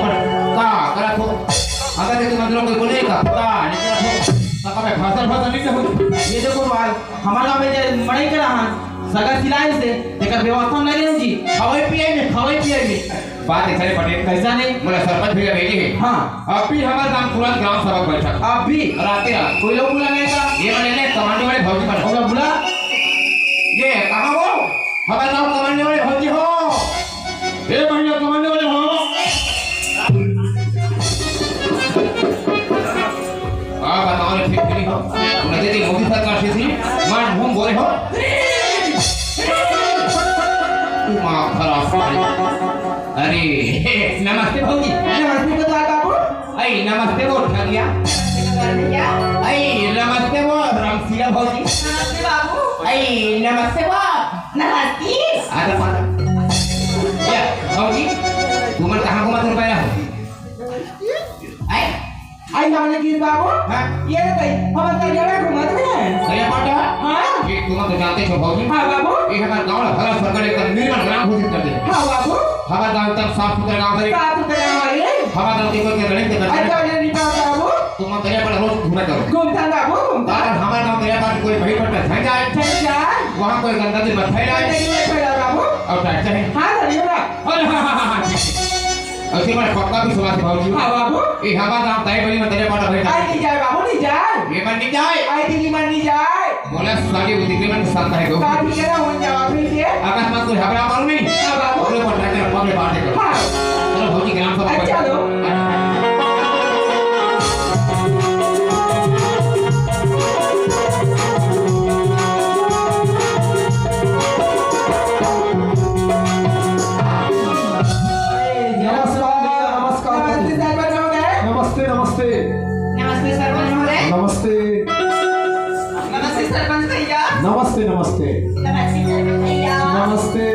का करा तो। अंदर के तुम लोग को बोले का पता नहीं करा तो। तब मैं भाषण भाषण नहीं कहूँ। ये देखो बाल, हमर गांव में जे मड़ई करा हन, सगा सिलाई से, तेकर व्यवस्था नहीं रहू जी। खवाई पियाई में, खवाई पियाई में। बात ऐसा नहीं पटेल। कैसा नहीं? मोला सरपंच भैया भेजे हे। हाँ। अभी हमर गांव तुरंत ग्राम सभा बैठक। अभी? राते रात। कोई लोग बुला नहीं था? ये बने ने कमांडो वाले भौजी बने। ओला बुला। ये कहाँ हो? हमर गांव कमांडो वाले भौजी हो। ए भैया, कमांडो वाले हो। का बताओ रे, ठीक नहीं हो। नदी के मोदी सरकार से थी, मार मुंह बोले हो। तू माँ खराब पानी। अरे, नमस्ते भौजी। नमस्ते कोतवाल बाबू। ऐ, नमस्ते वो ठगिया। नमस्ते कोतवाल भैया। ऐ, नमस्ते वो रामशीला भौजी। नमस्ते बाबू। ऐ, नमस्ते वो नमस्ते। आधा पाधा। या, भौजी, तुमन कहाँ घूमत हो पैरा हो? ऐ, आई जाने की बाबू। हाँ। ये तो भाई, हम अंदर जगह घूमत रहे हैं। सही बात है। हाँ। ये तुम तो जानते हो भौजी। हाँ बाबू। ये हमारे गांव में भला सरकार एकदम निर्मल ग्राम घोषित कर दे। हाँ बाबू। हमारे गांव एकदम साफ सुथरा गांव है। साफ सुथरा गांव है। हमारे गांव के कोई कचरे के अच्छा, ये नहीं बात बाबू। तुम अंदर पर रोज घूमे करो। घूमता बाबू, घूमता। अगर हमारे गांव के पर कोई भाई पर झंझट आए। झंझट आए। वहाँ कोई गंदगी मत फैलाए। गंदगी मत फैलाए बाबू। और डरते हैं। हाँ, धन्यवाद। अरे हाँ, हाँ, हाँ, हाँ, ठीक है। ऐसे मैं पक्का विश्वास है बाबूजी। हाँ बाबू। ये हमारा नाम तय बनी में तेरे पाटा भेजा। आई नहीं जाए बाबू, नहीं जाए। ये मन नहीं जाए। आई दीदी मन नहीं जाए। बोला सारी बुद्धि के मन शांत है दो। काफी करा हो जावा फिर ये। अगर मैं कोई हबरा मारू नहीं। हाँ बाबू। पूरे पर ट्रैक्टर पकड़े बांधे करो। हाँ। चलो भौजी ग्राम सभा अच्छा लो। नमस्कार, नमस्कार। नमस्ते सरपंच महोदय। नमस्ते, नमस्ते। नमस्ते सरपंच महोदय। नमस्ते। नमस्ते सरपंच भैया। नमस्ते, नमस्ते। नमस्ते सरपंच भैया। नमस्ते।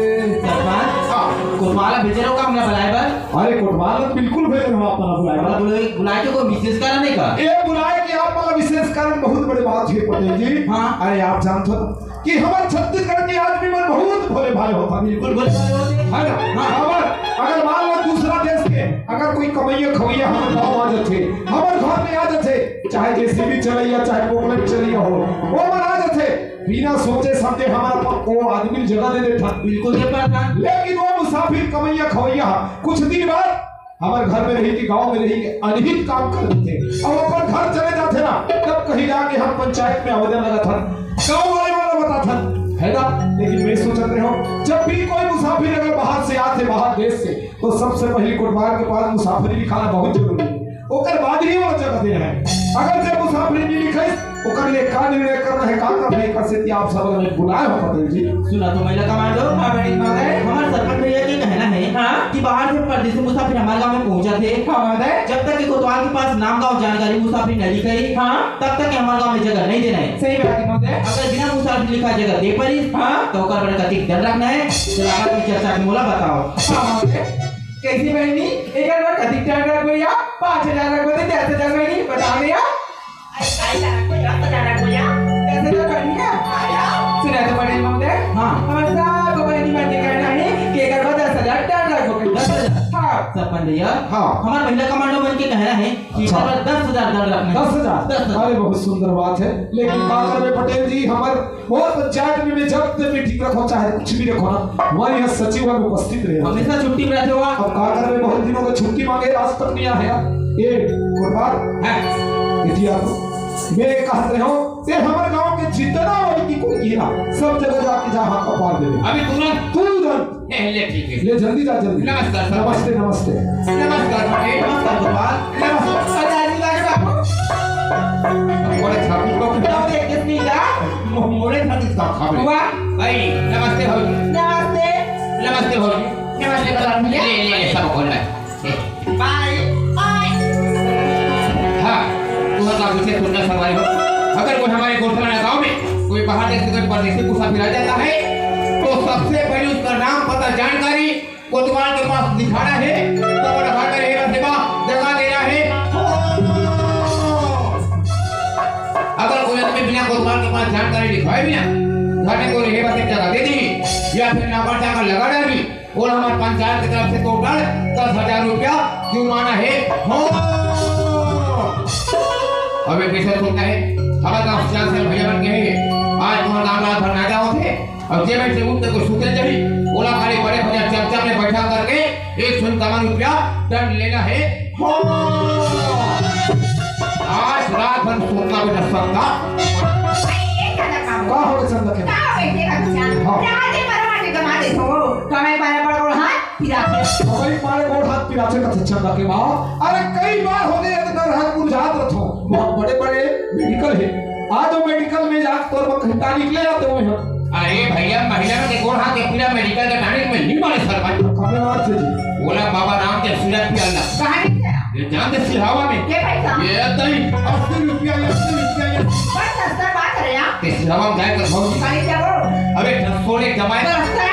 सरपंच, हाँ। कोतवाल भेजे रहो का हमला बुलाए बर? अरे कोतवाल तो बिल्कुल भेजे रहो आप हमला बुलाए बर। बुलाए, बुलाए के कोई विशेष कारण है का? ये बुलाए के आप हमला विशेष कारण बहुत बड़े बात है पटेल जी। हाँ। अरे आप जानते हो कि हमर छत्तीसगढ़ के आदमी मन बहुत भोले भाले होता है। बिल्कुल भोले भाले होते हैं। है ना? हाँ। हमर अगर मान लो दूसरा देश के अगर कोई कमैया खवैया हमर गाँव आ जाथे, हमर घर में आ जाथे, चाहे जेसीबी चलैया, चाहे पोकलेट चलैया हो, वो मन आ जाथे, बिना सोचे समझे हमर अपन वो आदमी जगह दे देता। बिल्कुल दे पाता। लेकिन वो मुसाफिर कमैया खवैया कुछ दिन बाद हमर घर में रही कि गांव में रही कि अनहित काम कर देथे। अब अपन घर चले जाथे ना, तब कहीं जाके हम पंचायत में आवेदन लगाथन, गांव वाले वाला बताथन, है ना? लेकिन मैं सोचत रहे हूँ, जब भी कोई मुसाफिर अगर बाहर से आथे, बाहर देश से, तो सबसे पहले कोटवार के पास मुसाफिरी लिखाना बहुत जरूरी है। ओकर बाद ही वो जगह देना है। अगर जब मुसाफिरी नहीं लिखाइस, ओकर लिए का निर्णय करना है, का करना है, एकर सेती आप सब में बुलाए हो पटेल जी। सुना तो महिला कमांडो। हाँ, बहन महोदय। हमारे सरपंच भैया के कहना है हाँ। कि बाहर से परदेसी मुसाफिर हमारे गांव में पहुंचा थे। हाँ, महोदय। जब तक के कोतवाल के पास नाम गांव जानकारी मुसाफिर नहीं लिखाई, हाँ। तब तक के हमारे गांव में जगह नहीं देना है। सही बात है, महोदय। अगर बिना मुसाफिर लिखा जगह दे परी, हाँ। तो ओकर बर कतिक दंड रखना है, चला की चर्चा के मोला बताओ। हाँ, महोदय। कैसी बहनी? एक बार कतिक दंड रखबो या? पाँच हजार रखबो ते दस हजार बहनी, बता दे यार। अरे, भाई, दस हजार रखो यार। दस हजार बढ़िया। आया। सुना तो पटेल महोदय। हाँ। हमर सब बहनी मन के कहना है कि एकर बाद दस हजार दंड रखो। दस हजार? हाँ। सरपंच भैया, हाँ। हमार महिला कमांडो मन के कहना है कि अच्छा। एकर बाद दस हजार दंड रखना है। दस हजार? दस हजार। अरे, बहुत सुंदर बात है, लेकिन का करबे पटेल जी, हमर बहुत पंचायत में मैं जब तक मीटिंग रखो, चाहे कुछ भी रखो ना, वहाँ यह सचिव उपस्थित रहे। हमेशा छुट्टी में रहते हो आप। अब का करबे, बहुत दिनों का छुट्टी मांगे, आज तक नहीं आया। ए, कोटवार, हाँ। इतिया तो मैं कहत रहे हूँ, ते हमारे गांव के जितना वाली की कोई गिरा, सब जगह जाके जा हाथ कपार दे दे। अभी तुरंत, तुरंत। ए, ले, ठीक है। ले, जल्दी जा, जल्दी। नमस्कार, सर। नमस्ते, नमस्ते। नमस्कार, भाई। नमस्कार, गोपाल। नमस्कार। अरे, आजू बाजू बाबू। मोरे छाती को क्या? अरे, कितनी जा? मो-, मोरे छाती का खा ले। वाह। भाई, नमस्ते, भाई। नमस्ते। नमस्ते, भाई। नमस्ते, प्रधान भैया। ले, ले, ले, सब खोल ले। बाय। बाय। हाँ, तुम्हारा कुछ सुनना सवाल हो। अगर कोई हमारे गोठवाना गांव में कोई बाहर देश से कोई परदेसी मुसाफिर आ जाता है, तो सबसे पहले उसका नाम, पता, जानकारी कोतवाल के पास दिखाना है, तो वो रखा करे, सेवा जगा देना है। अगर कोई आदमी बिना कोतवाल के पास जानकारी लिखवाए बिना घर में कोई रहे बसे जगह दे दी या फिर नौकर चाकर लगा डाली, और हमारे पंचायत की तरफ से टोटल दस हजार रुपया जुर्माना है। हाँ। अब एक विषय सुनता है, हमारे गांव से भैया बन गए हैं। आज तुम्हारा नाम रात भर नागा होते, अब जे बेर से उठ के कोई सुते जाही, ओला खाली बड़े भैया चमचा में बैठा करके एक सौ इक्यावन रुपया दंड लेना है। हो। आज रात भर सोना बेटा सबका। भाई, ये का काम? का हो रे चंदा के? का हो बेटे का बच्चा? हाँ। रात दिन मरवा के कमा दे हो। कमाई पारे पड़ गोड़ हाथ पिराथे। कमाई पारे गोड़ हाथ पिराथे का चंदा के माँ। अरे कई बार हो गए, इतना रात मुरझात रथो। बहुत बड़े बड़े मेडिकल है। आज वो मेडिकल में जाके तोर बर कहीं टॉनिक ले आते हुए हम। अरे भैया, महिला के गोड़ हाथ के पीड़ा मेडिकल के टॉनिक में नहीं मारे सर भाई। हमें मार थे जी। बोला बाबा राम के सूरत के अंदर। कहाँ नहीं गया? ये जान दे सिहावा में। के पैसा? ये तई अस्सी रुपया, अस्सी रुपया, ये। बस सस्ता बात है यार। ते सिहावा में जाए तो भौजी। खाली क्या बोल? अबे सोने जमाए ना। सस्ता।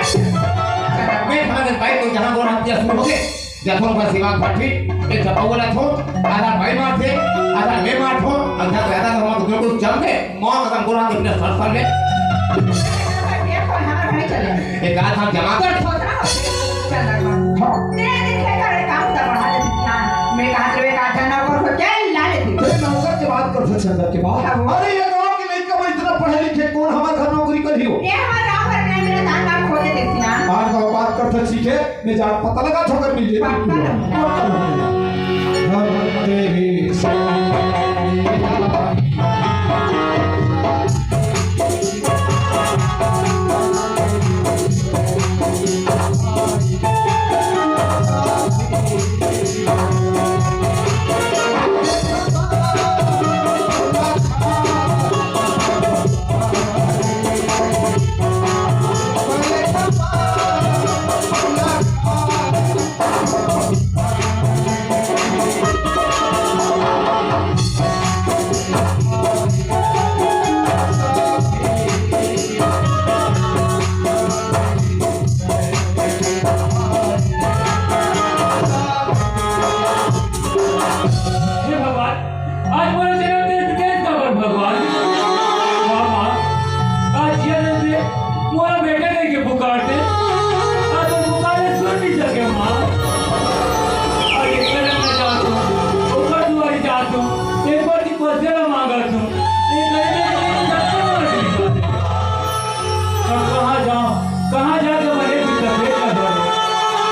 मैं खाना दे भाई, तो जहाँ गोड़ हाथ के शुरू हो गए। जथों का सिवा फटी, ए चपाऊ वाला थो, आधा भाई मार थे, आधा मैं मार थो, आधा पैदा का हम तो बिल्कुल जम के, मौत का गोरा के बिना सर सर ले। ये तो हमारा भाई चले। एक आध हम जमा कर। सोच रहा हूँ, चंदा को। हाँ। तेरे दिन के करे काम तो बढ़ा दे ध्यान। मैं कहा तेरे का चंदा को क्या ला लेती? तेरे नौकर के बात कर सकते चंदा के बात। हाँ। अरे ये गाँव के लड़का में इतना पढ़े लिखे कौन हमारे घर नौकरी कर ही हो? ये हमारे गाँव भर में मेरा दान बाप खोते देखती ना। आज का बात कर सकते सीखे। मैं जान पता लगा ठोकर मिल गई। पक्का लगा। पक्का लगा। धर्म देवी। हे भगवान, आज मोला जन्म दे, तू कैसे काबर भगवान? माँ, माँ, आज ये दे, मोला बेटा नहीं के पुकारथे, आज वो पुकारे सुन नहीं सके माँ। आज एक बार मैं जात हूँ, ओकर दुआरी जात हूँ, एक बार की पैसे ना मांगत हूँ, एक बार मैं जात हूँ। अब कहाँ जाऊँ, कहाँ जाके मरे भी तकलीफ ना करूँ।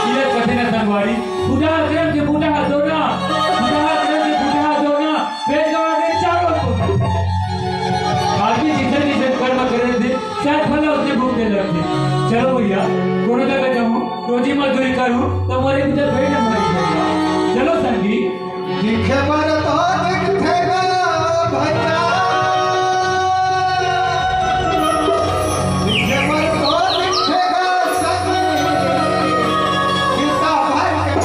ये कठिन संगवारी, बुढ़ा आश्रम के बुढ़ा दोना, बुढ़ा आश्रम के बुढ़ा दोना, पेट गवा के चारों को। आदमी जिसे जिसे कर्म करे थे, शायद भला उसे भोगने लगते। चलो भैया, कोनो जगह जाऊँ, रोजी मजदूरी करूँ, तो मोरे इधर बैठ हमारी भैया। चलो संगी। दिखे बर तो दिखे गा भैया, दिखे बर तो दिखे गा संगी, गीता भाई के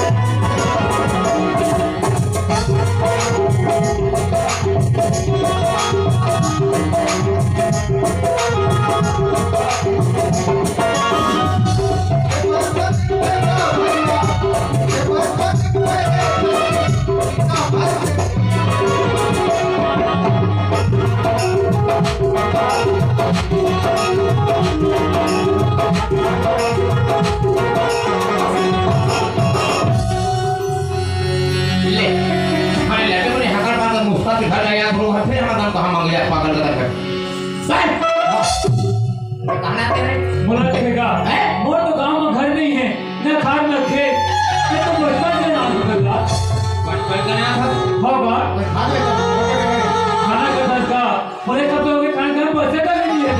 ले, अरे लगे मुझे हकड़ पागल मुस्ता के घर आया, ब्रो, हर फिर हमारा काम कहाँ मांग लिया, पागल का घर। बस। कहाँ आते हैं? मोला ठेका। हैं? मोर तो गांव में घर नहीं है, न खार न खेत। ये तो बचपन के नाम है। बचपन का नाम था? हाँ बा। कोई खा ले तो खाना का दस का। मोरे कब तो खाना घर पर से तो नहीं है।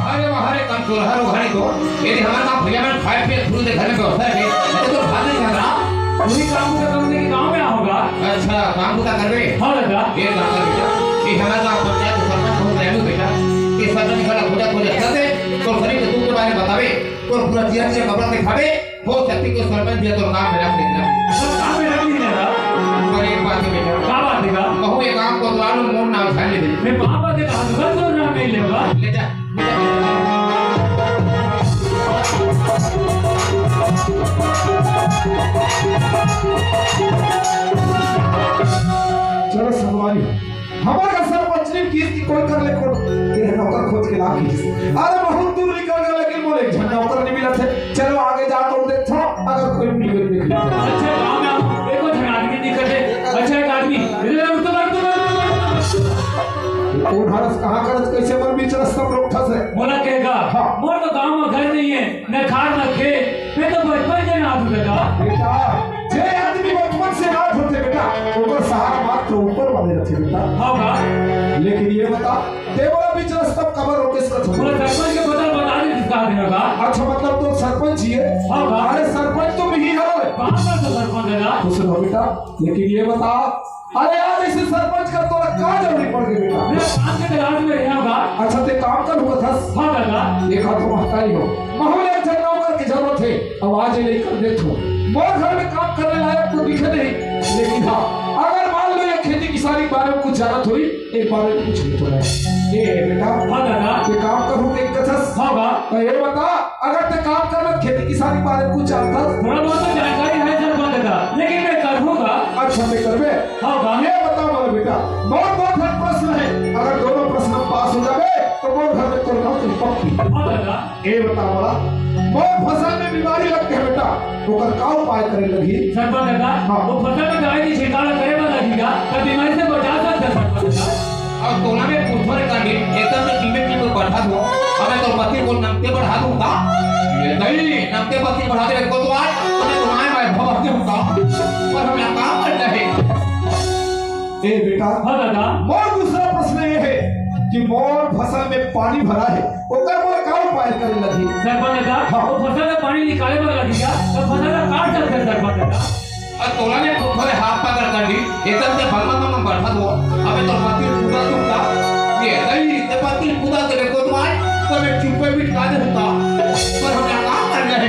अरे, अरे, कम तोर हर उघाड़ी तो, यदि हमर गाँव भैया मन खाए पिए फूल दे घर में व्यवस्था रहे, तो तोर भात नहीं खाना। वही काम का करने के गाँव में आओगा। अच्छा, काम बुता करबे? हाँ दादा। ये काम कर बेटा, ये हमर गाँव पंचायत के सरपंच बहुत दयालु बेटा, ये सरपंच घर खोजा खोजा करते, तो शरीर के दुख के बारे में बतावे, तो पूरा जिया जिया कपड़ा दिखावे, हो सकती कोई सरपंच भी तोर काम में रख देगा। सर, काम में रख नहीं लेगा। पर एक बात है बेटा। क्या बात है का? कहूँ एक काम को तो आलू मोर नाम छान ले दे। मैं पापा के कहा तो सर, तोर नाम नहीं लेगा। ले जा। चलो संगवारी, हमर का सरपंचनी किस की कोई कर ले कोन, तेरे नौकर खोज के ला किस। अरे बहुत दूर निकल गए, लेकिन मोले एक झन नौकर नहीं मिला थे। चलो आगे जा तो देखो, अगर कोई मिल गए देख लो। अच्छा, गाँव में आप एको झन आदमी नहीं करते। अच्छा, एक आदमी, इधर रुक तो, रुक तो, रुक तो, रुक तो। कौन हरस, कहाँ करस, कैसे मन बीच रास्ता में रोक ठस है? मोला कहेगा, हाँ। मोर तो गाँव में घर नहीं है, न खार न खेत, मैं तो बचपन से ना दूँ दादा। बेटा, जे आदमी बचपन से ना होते बेटा, ओकर सहारा मात्र ऊपर वाले रखे बेटा। हाँ बा। लेकिन ये बता, ते मोला बीच रास्ता कबर रोकेस कथो? मोला सरपंच के पता बता दे, किसका आदमी होगा। अच्छा, मतलब तो सरपंच जी है? हाँ बा। अरे सरपंच तो मैं ही हूँ। कहाँ का तो सरपंच है ना? खुश रहो बेटा, लेकिन ये बता, अरे आज ऐसे सरपंच का तोरा का जरूरी पड़ गई बेटा? मैं काम के तलाश में रहा होगा। अच्छा, ते काम कर हुआ था? हाँ दादा। एक हाथ महतारी हो, महूले एक झन नौकर की जरूरत है। अब आज ये लेकर देख लो, मोर घर में काम करने लायक तो दिखे नहीं, लेकिन हाँ, अगर मान लो ये खेती किसानी के बारे में कुछ जानत हुई, एक बारे में कुछ नहीं तो नहीं। ये है बेटा। हाँ दादा। ये काम करूँ के कथस? हाँ बा। तो ये बता, अगर ते काम करत खेती किसानी के बारे में कुछ जानत हस? थोड़ा बहुत तो जानकारी है सरपंच दादा, लेकिन मैं करूँगा। अच्छा, मैं करबे। हाँ बा। ये बता मोर बेटा, मोर दो ठन प्रश्न है, अगर दोनों प्रश्न में पास हो जाबे, तो मोर घर में तोर नौकरी पक्की। हाँ दादा। ए बता मोला, मोर फसल में बीमारी लग गया बेटा, ओकर का उपाय करे लगही? सरपंच दादा, हाँ। वो फसल में दवाई की छिड़काव करे बर लगही का, तब बीमारी से बचा सकते हैं सरपंच दादा। अब तोला में पूछो रे कांडी, एकदम से टीमे टीम को बैठा दो, अबे तो पति को नमते बढ़ा दूंगा। ये नहीं, नमते पति बढ़ा दे को तो आज, तो मैं तुम्हारे मैं भर दूंगा। पर हमें काम करना है। ए बेटा, हाँ दादा। मोर दूसरा प्रश्न ये है कि मोर फसल में पानी भरा है, ओकर मोर का उपाय करे लगही? सरपंच दादा, हाँ। वो फसल में पानी निकाले बर लगही का? तो फसल ला काट सकते हैं सरपंच दादा। और तोला ने तो थोड़े हाथ पकड़ कर ली, एकदम से भगवान में बैठा दो। अबे तो पति पूरा दूंगा। ये नहीं, ते पति पूरा तेरे को तो आज, तो मैं चुप्पे बिठा दे होता। पर हमें काम करना है।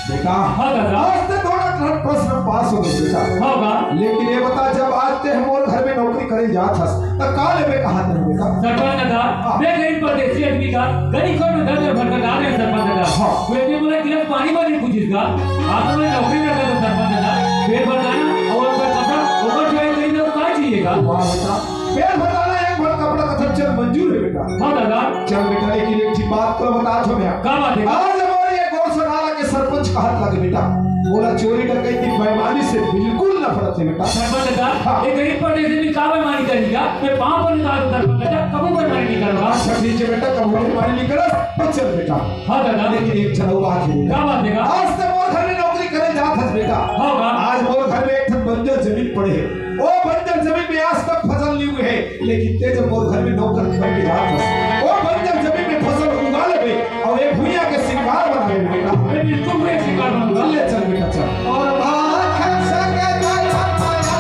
बेटा, हाँ दादा। आज ते थोड़ा प्रश्न पास हो गए बेटा। हाँ बा। लेकिन ये बता, जब आज ते हमर घर में नौकरी करे जात हस, त का लेबे कहा ते बेटा? सरपंच दादा, हाँ। मैं गरीब परदेसी आदमी का, गरीब घर में दस हजार भर का दाल है सरपंच दादा। हाँ। वो एक दिन बोला गिलास पानी भर नहीं पूछिस का, आप लोग नौकरी में कर दो सरपंच दादा, पेट भर खाना और ऊपर कपड़ा, ऊपर जो है गरीब लोग का चाहिएगा? वाह बेटा, पेट भर खाना, एक भर कपड़ा का खर्चा मंजूर है बेटा। हाँ दादा। चल बेटा, लेकिन एक ठीक बात तो बता छो भैया। का बात है? आज हमारे ये गौशाला के सरपंच कहत लगे बेटा, मोला चोरी डकैती बेईमानी से बिल्कुल नफरत है बेटा। सरपंच दादा, हाँ। ये गरीब परदेसी भी का बेईमानी करेगा? मैं पाँव पर निकाल दूं सरपंच दादा, कबू बेईमानी नहीं करूंगा। अच्छा ठीक है बेटा, कबू बेईमानी नहीं करस, तो चल बेटा। हाँ दादा। लेकिन एक चलो बात है। का बात है का? आज ते मोर घर में नौकरी करे जात हस बेटा। हाँ बा। आज मोर घर में एक ठन बंजर जमीन पड़े है, वो बंजर जमीन में आज तक फसल नहीं हुई है। लेकिन ते जब मोर घर में नौकर बन के जात हस, ओ बंजर जमीन में फसल उगा लेबे और ये भुइयां के सिंगार बना लेबे बेटा। अरे बिल्कुल भुइयां सिंगार बनूंगा। ले चल बेटा चल। और भाखन संगे दाई भात पाया।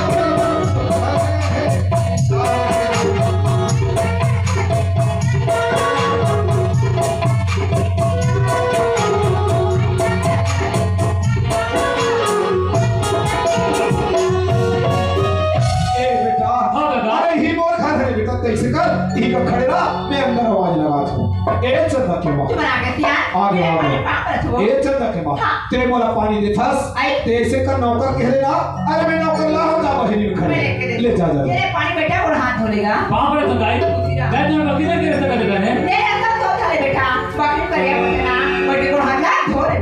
ए बेटा, हाँ दादा। अरे ही मोर घर है बेटा, तैसे कर, ही का खड़े रहा, मैं अंदर आवाज लगात हूँ। ए चंदा के माँ। तुम आ गए यार। आ गया, आ गया। पाँव परत हो। ए चंदा के माँ। हाँ। ते मोला पानी देथस, आई। तैसे कर नौकर कह रहे ना, अरे मैं नौकर ला हो जा बहिनी में खड़े। मैं लेके दे ले जा, जा, जा। तेरे पानी बेटा और हाथ धो लेगा। पाँव परत हो दाई। तेरा। दाई तुम्हें बकरी लेके रस्ता कर देता है। नहीं रहता तो था ले बेटा, बकरी करिया पकड़ा, बकरी को हाथ ला, धो ले।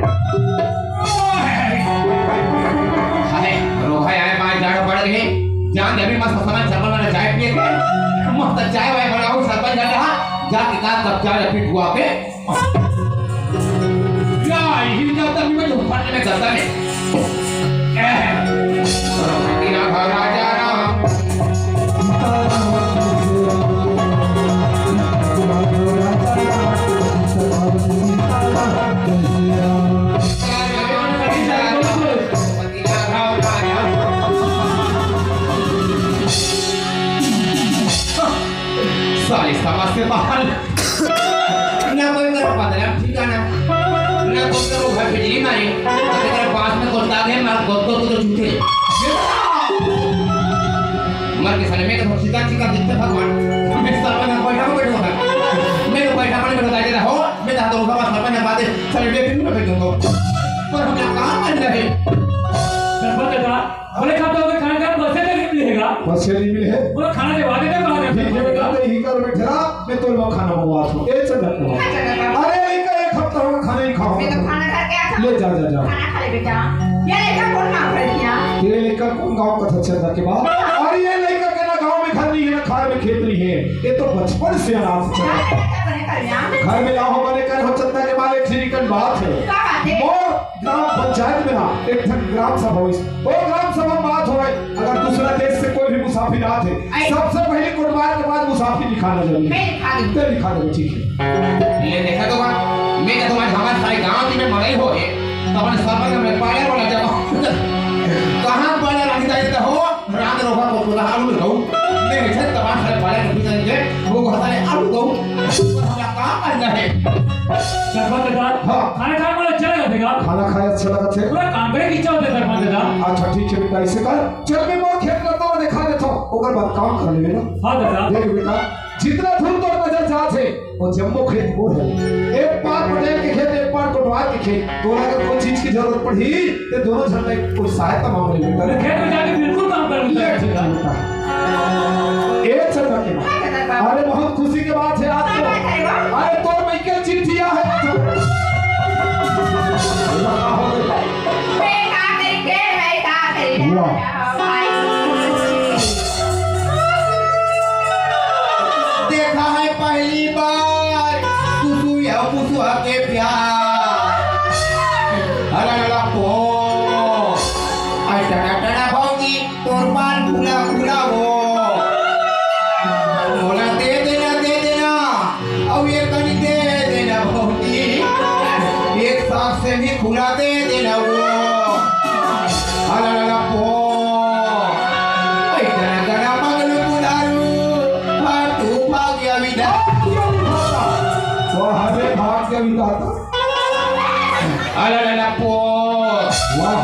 अरे, रोहा आए, माय जाड़ा पड़ गए। जान दे, अभी मस्त समय जंगल में चाय पिए थे। मस्त चाय वाय बनाओ, सरपंच जा रहा। जाके का कप चाय अभी बुआ के। क्या, यही जाता भी मैं तो फटने में जाता नहीं। ए, राजा राम। साले समझ से बाहर। ना कोई करो बदला ठिकाना, ना कोई करो घर बिजली मारी, ना कोई करो पास में कोई तागे मार, कोई कोई तो झूठे। मर के साले मैं तो चिका चिका दिखते भगवान। मैं साला ना बैठा हूँ, बैठा हूँ। मैं तो बैठा हूँ, बैठा हूँ, हो। मैं तो हाथों का साला ना बातें साले मैं फिर मैं बैठूंगा। पर हम लोग कहाँ बन रहे? सरपंच दादा, बोले, "खाते हो तो खाना खाओ, बस से नहीं मिलेगा।" बस से नहीं मिले। बोला, "खाना दे, वादे तो कहाँ दे?" ठीक है बेटा, तो यही कर बैठे रहा, मैं तो लोग खाना मंगवा दूँ। ए चंदा को। अच्छा, चंदा। अरे, इनका एक हफ्ता होगा खाना ही खाओ। मैं तो खाना खा के आता हूँ। ले जा, जा, जा। खाना खा ले बेटा। ये लड़का कौन काम कर दिया? ये लड़का कौन गाँव का था चंदा के बाद? अरे, ये लड़का के ना गाँव में घर नहीं है, ना खाड़ में खेत नहीं है। ये तो बचपन से अनाथ चंदा। क्या लड़का बने कर यहाँ? घर में लाओ बने कर हो चंदा के बाद एक ठीक बात है। क्या बात है? और ग्राम पंचायत में ना एक ठन ग्राम सभा होइस। ओ ग्राम सभा में बात होवय, अगर दूसरा देश से कोई भी मुसाफिर आत हे, आई। सबसे पहले कोटवार के पास मुसाफिर लिखाना जरूरी है। मैं लिखा दूँ। ते लिखा दे, ठीक है। ले देखा तो बा, मैं कहता हूँ आज हमारे सारे गांव की में मड़ई हो है, तो अपने सरपंच में पाले वाला जब कहाँ पाले राखी जाए तो हो, रात रोका को पूरा आलू गऊ। मैं इसे तमाम सारे पाले के भीतर के, वो बहुत सारे आलू गऊ। पर हमारा काम करना है। सरपंच साहब, हाँ। खाना खाए वाला अच्छा लगा देगा। खाना खाए अच्छा लगा थे। पूरा काम करे की इच्छा होती है सरपंच साहब। अच्छा ठीक है बेटा, ऐसे कर, चल मैं मोर खेत करता हूँ, दिखा देता हूँ, ओकर बाद काम कर लेबे ना। हाँ दादा। देख बेटा, जितना दूर तोर नजर जात हे, वो जम्मो खेत मोर है। एक पार पटेल के खेत, एक पार कोटवार के खेत। तोरा अगर कोई चीज की जरूरत पड़ी, ते दोनों झन में कोई सहायता मांग ले बेटा। मैं खेत में जाके बिल्कुल काम करूंगा। ले ठीक है बेटा। ए चंदा के माँ। अरे बहुत खुशी की बात है आज तो। अरे तोर मैं के चिट्ठी आ है। वाह। देखा है पहली बार सुसुया पुसुआ के प्यार। अरे लला पो। आई टना टना भौजी, तोर बाल भूला भूला वो। मोला दे देना, दे देना। अउ ये कनी दे देना भौजी, एक सांस से भी खुला दे देना वो। अला ला ला पो। ऐ तना तना पगलू बुधारू, फालतू भाग्य विधाता। वाह रे भाग्य विधाता। अला ला ला पो। वाह।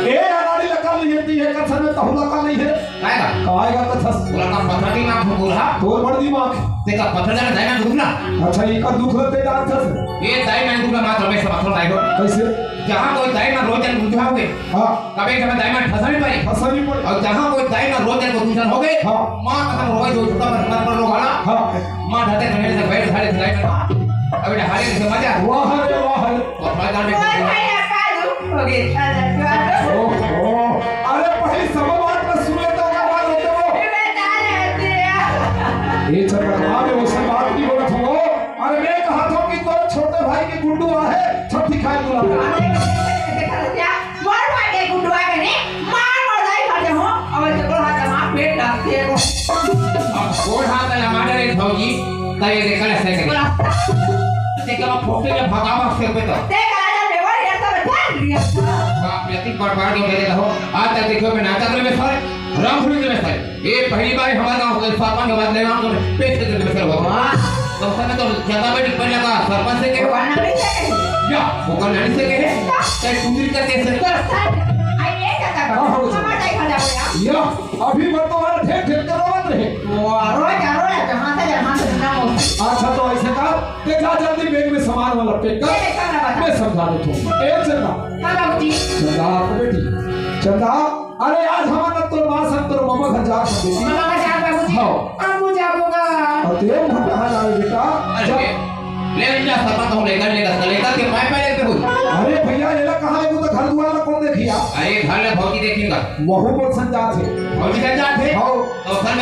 ए अनाड़ी लका नहीं है, ती है कथन में तहुला का नहीं है। काय का? काय का कथस? तोला का पथरा दिमाग हो बोला? तोर बड़ दिमाग। तेका पथरा जाना दाई ना दुखना। अच्छा, एका दुख लगते जान थस। ये दाई ना दुखना मात्र में से पथरा दाई हो। कैसे? जहाँ कोई दाई ना रोज जन बुझा हो गए। हाँ। कभी जब दाई ना फंसा नहीं पाई। फंसा नहीं पाई। और जहाँ कोई दाई ना रोज जन को दूसरा हो गए। हाँ। माँ कसम रोए जो छोटा मत मत पर लोग आना। हाँ। माँ ढाते खंडे से बैठ खड़े खिलाई ना। अबे ढाले से मजा। वाह रे वाह रे। पथरा जाने और भाई, आप कालू हो गए, कालू, कालू। ओहो, अरे पहले सब बात में सुन लेता हूँ, बात होते हो। ये बेटा रहते हैं। ये चंद्रमा में वो सब बात नहीं बोलत हो। अरे मैं कहा था कि तो छोटे भाई के गुड्डू आहे, छठी खाए बुला। अरे, देखा तो क्या? मोर भाई के गुड्डू आहे नहीं, मार मोर दाई खाते हो, और तो कोई हाथ मार पेट रखते हो। अब कोई हाथ ना मारे रे भौजी, ताई ये देखा ऐसे करे। बोला। देखा वो फोटे में भगावा से पे तो। देख, राजा देवर, ये सब ध्यान दिया। बाप रे, अति बर्बाद हो गए हो। आज तक देखो, मैं नाटक में सर, रामपुरी में सर। ये पहली बार हमारा गांव के सरपंच के बाद लेना तो पेश कर दे सर बाबा। तो सर तो ज्यादा बैठ पर लगा सरपंच से के। भगवान नहीं से के। या, वो कर नहीं से के। ते कुंदरी करके से कर। सर, आई ये क्या कर रहा हूँ? हमारा टाइम खा जाओ यार। या, अभी मत तो हमारा ठेक ठेक कर रहा है। वो रोज, रोज, जहाँ से, जहाँ से ना हो। अच्छा, तो ऐसे कर, ते जा जल्दी बैग में सामान वाला पैक कर। ये देखा ना बता। मैं समझा देता हूँ। ए चंदा। हाँ, बाबूजी। चंदा, बेटी। चंदा, अरे आज हमारा तो माँ सब तो मामा घर जा सकते थी। मामा घर जा, बाबूजी। हाँ। अब वो जाऊंगा। और तेरे घर कहाँ जावे बेटा? अरे, जा। ले जा, सपा तो लेकर, लेकर, लेकर के पाए, पाए लेते हो। अरे भैया, ये ला कहाँ है? वो तो घर दुआर ला कौन देखिया? अरे, घर ले भौजी देखेगा। वहू बोल संजात है। भौजी संजात है? हाँ। तो घर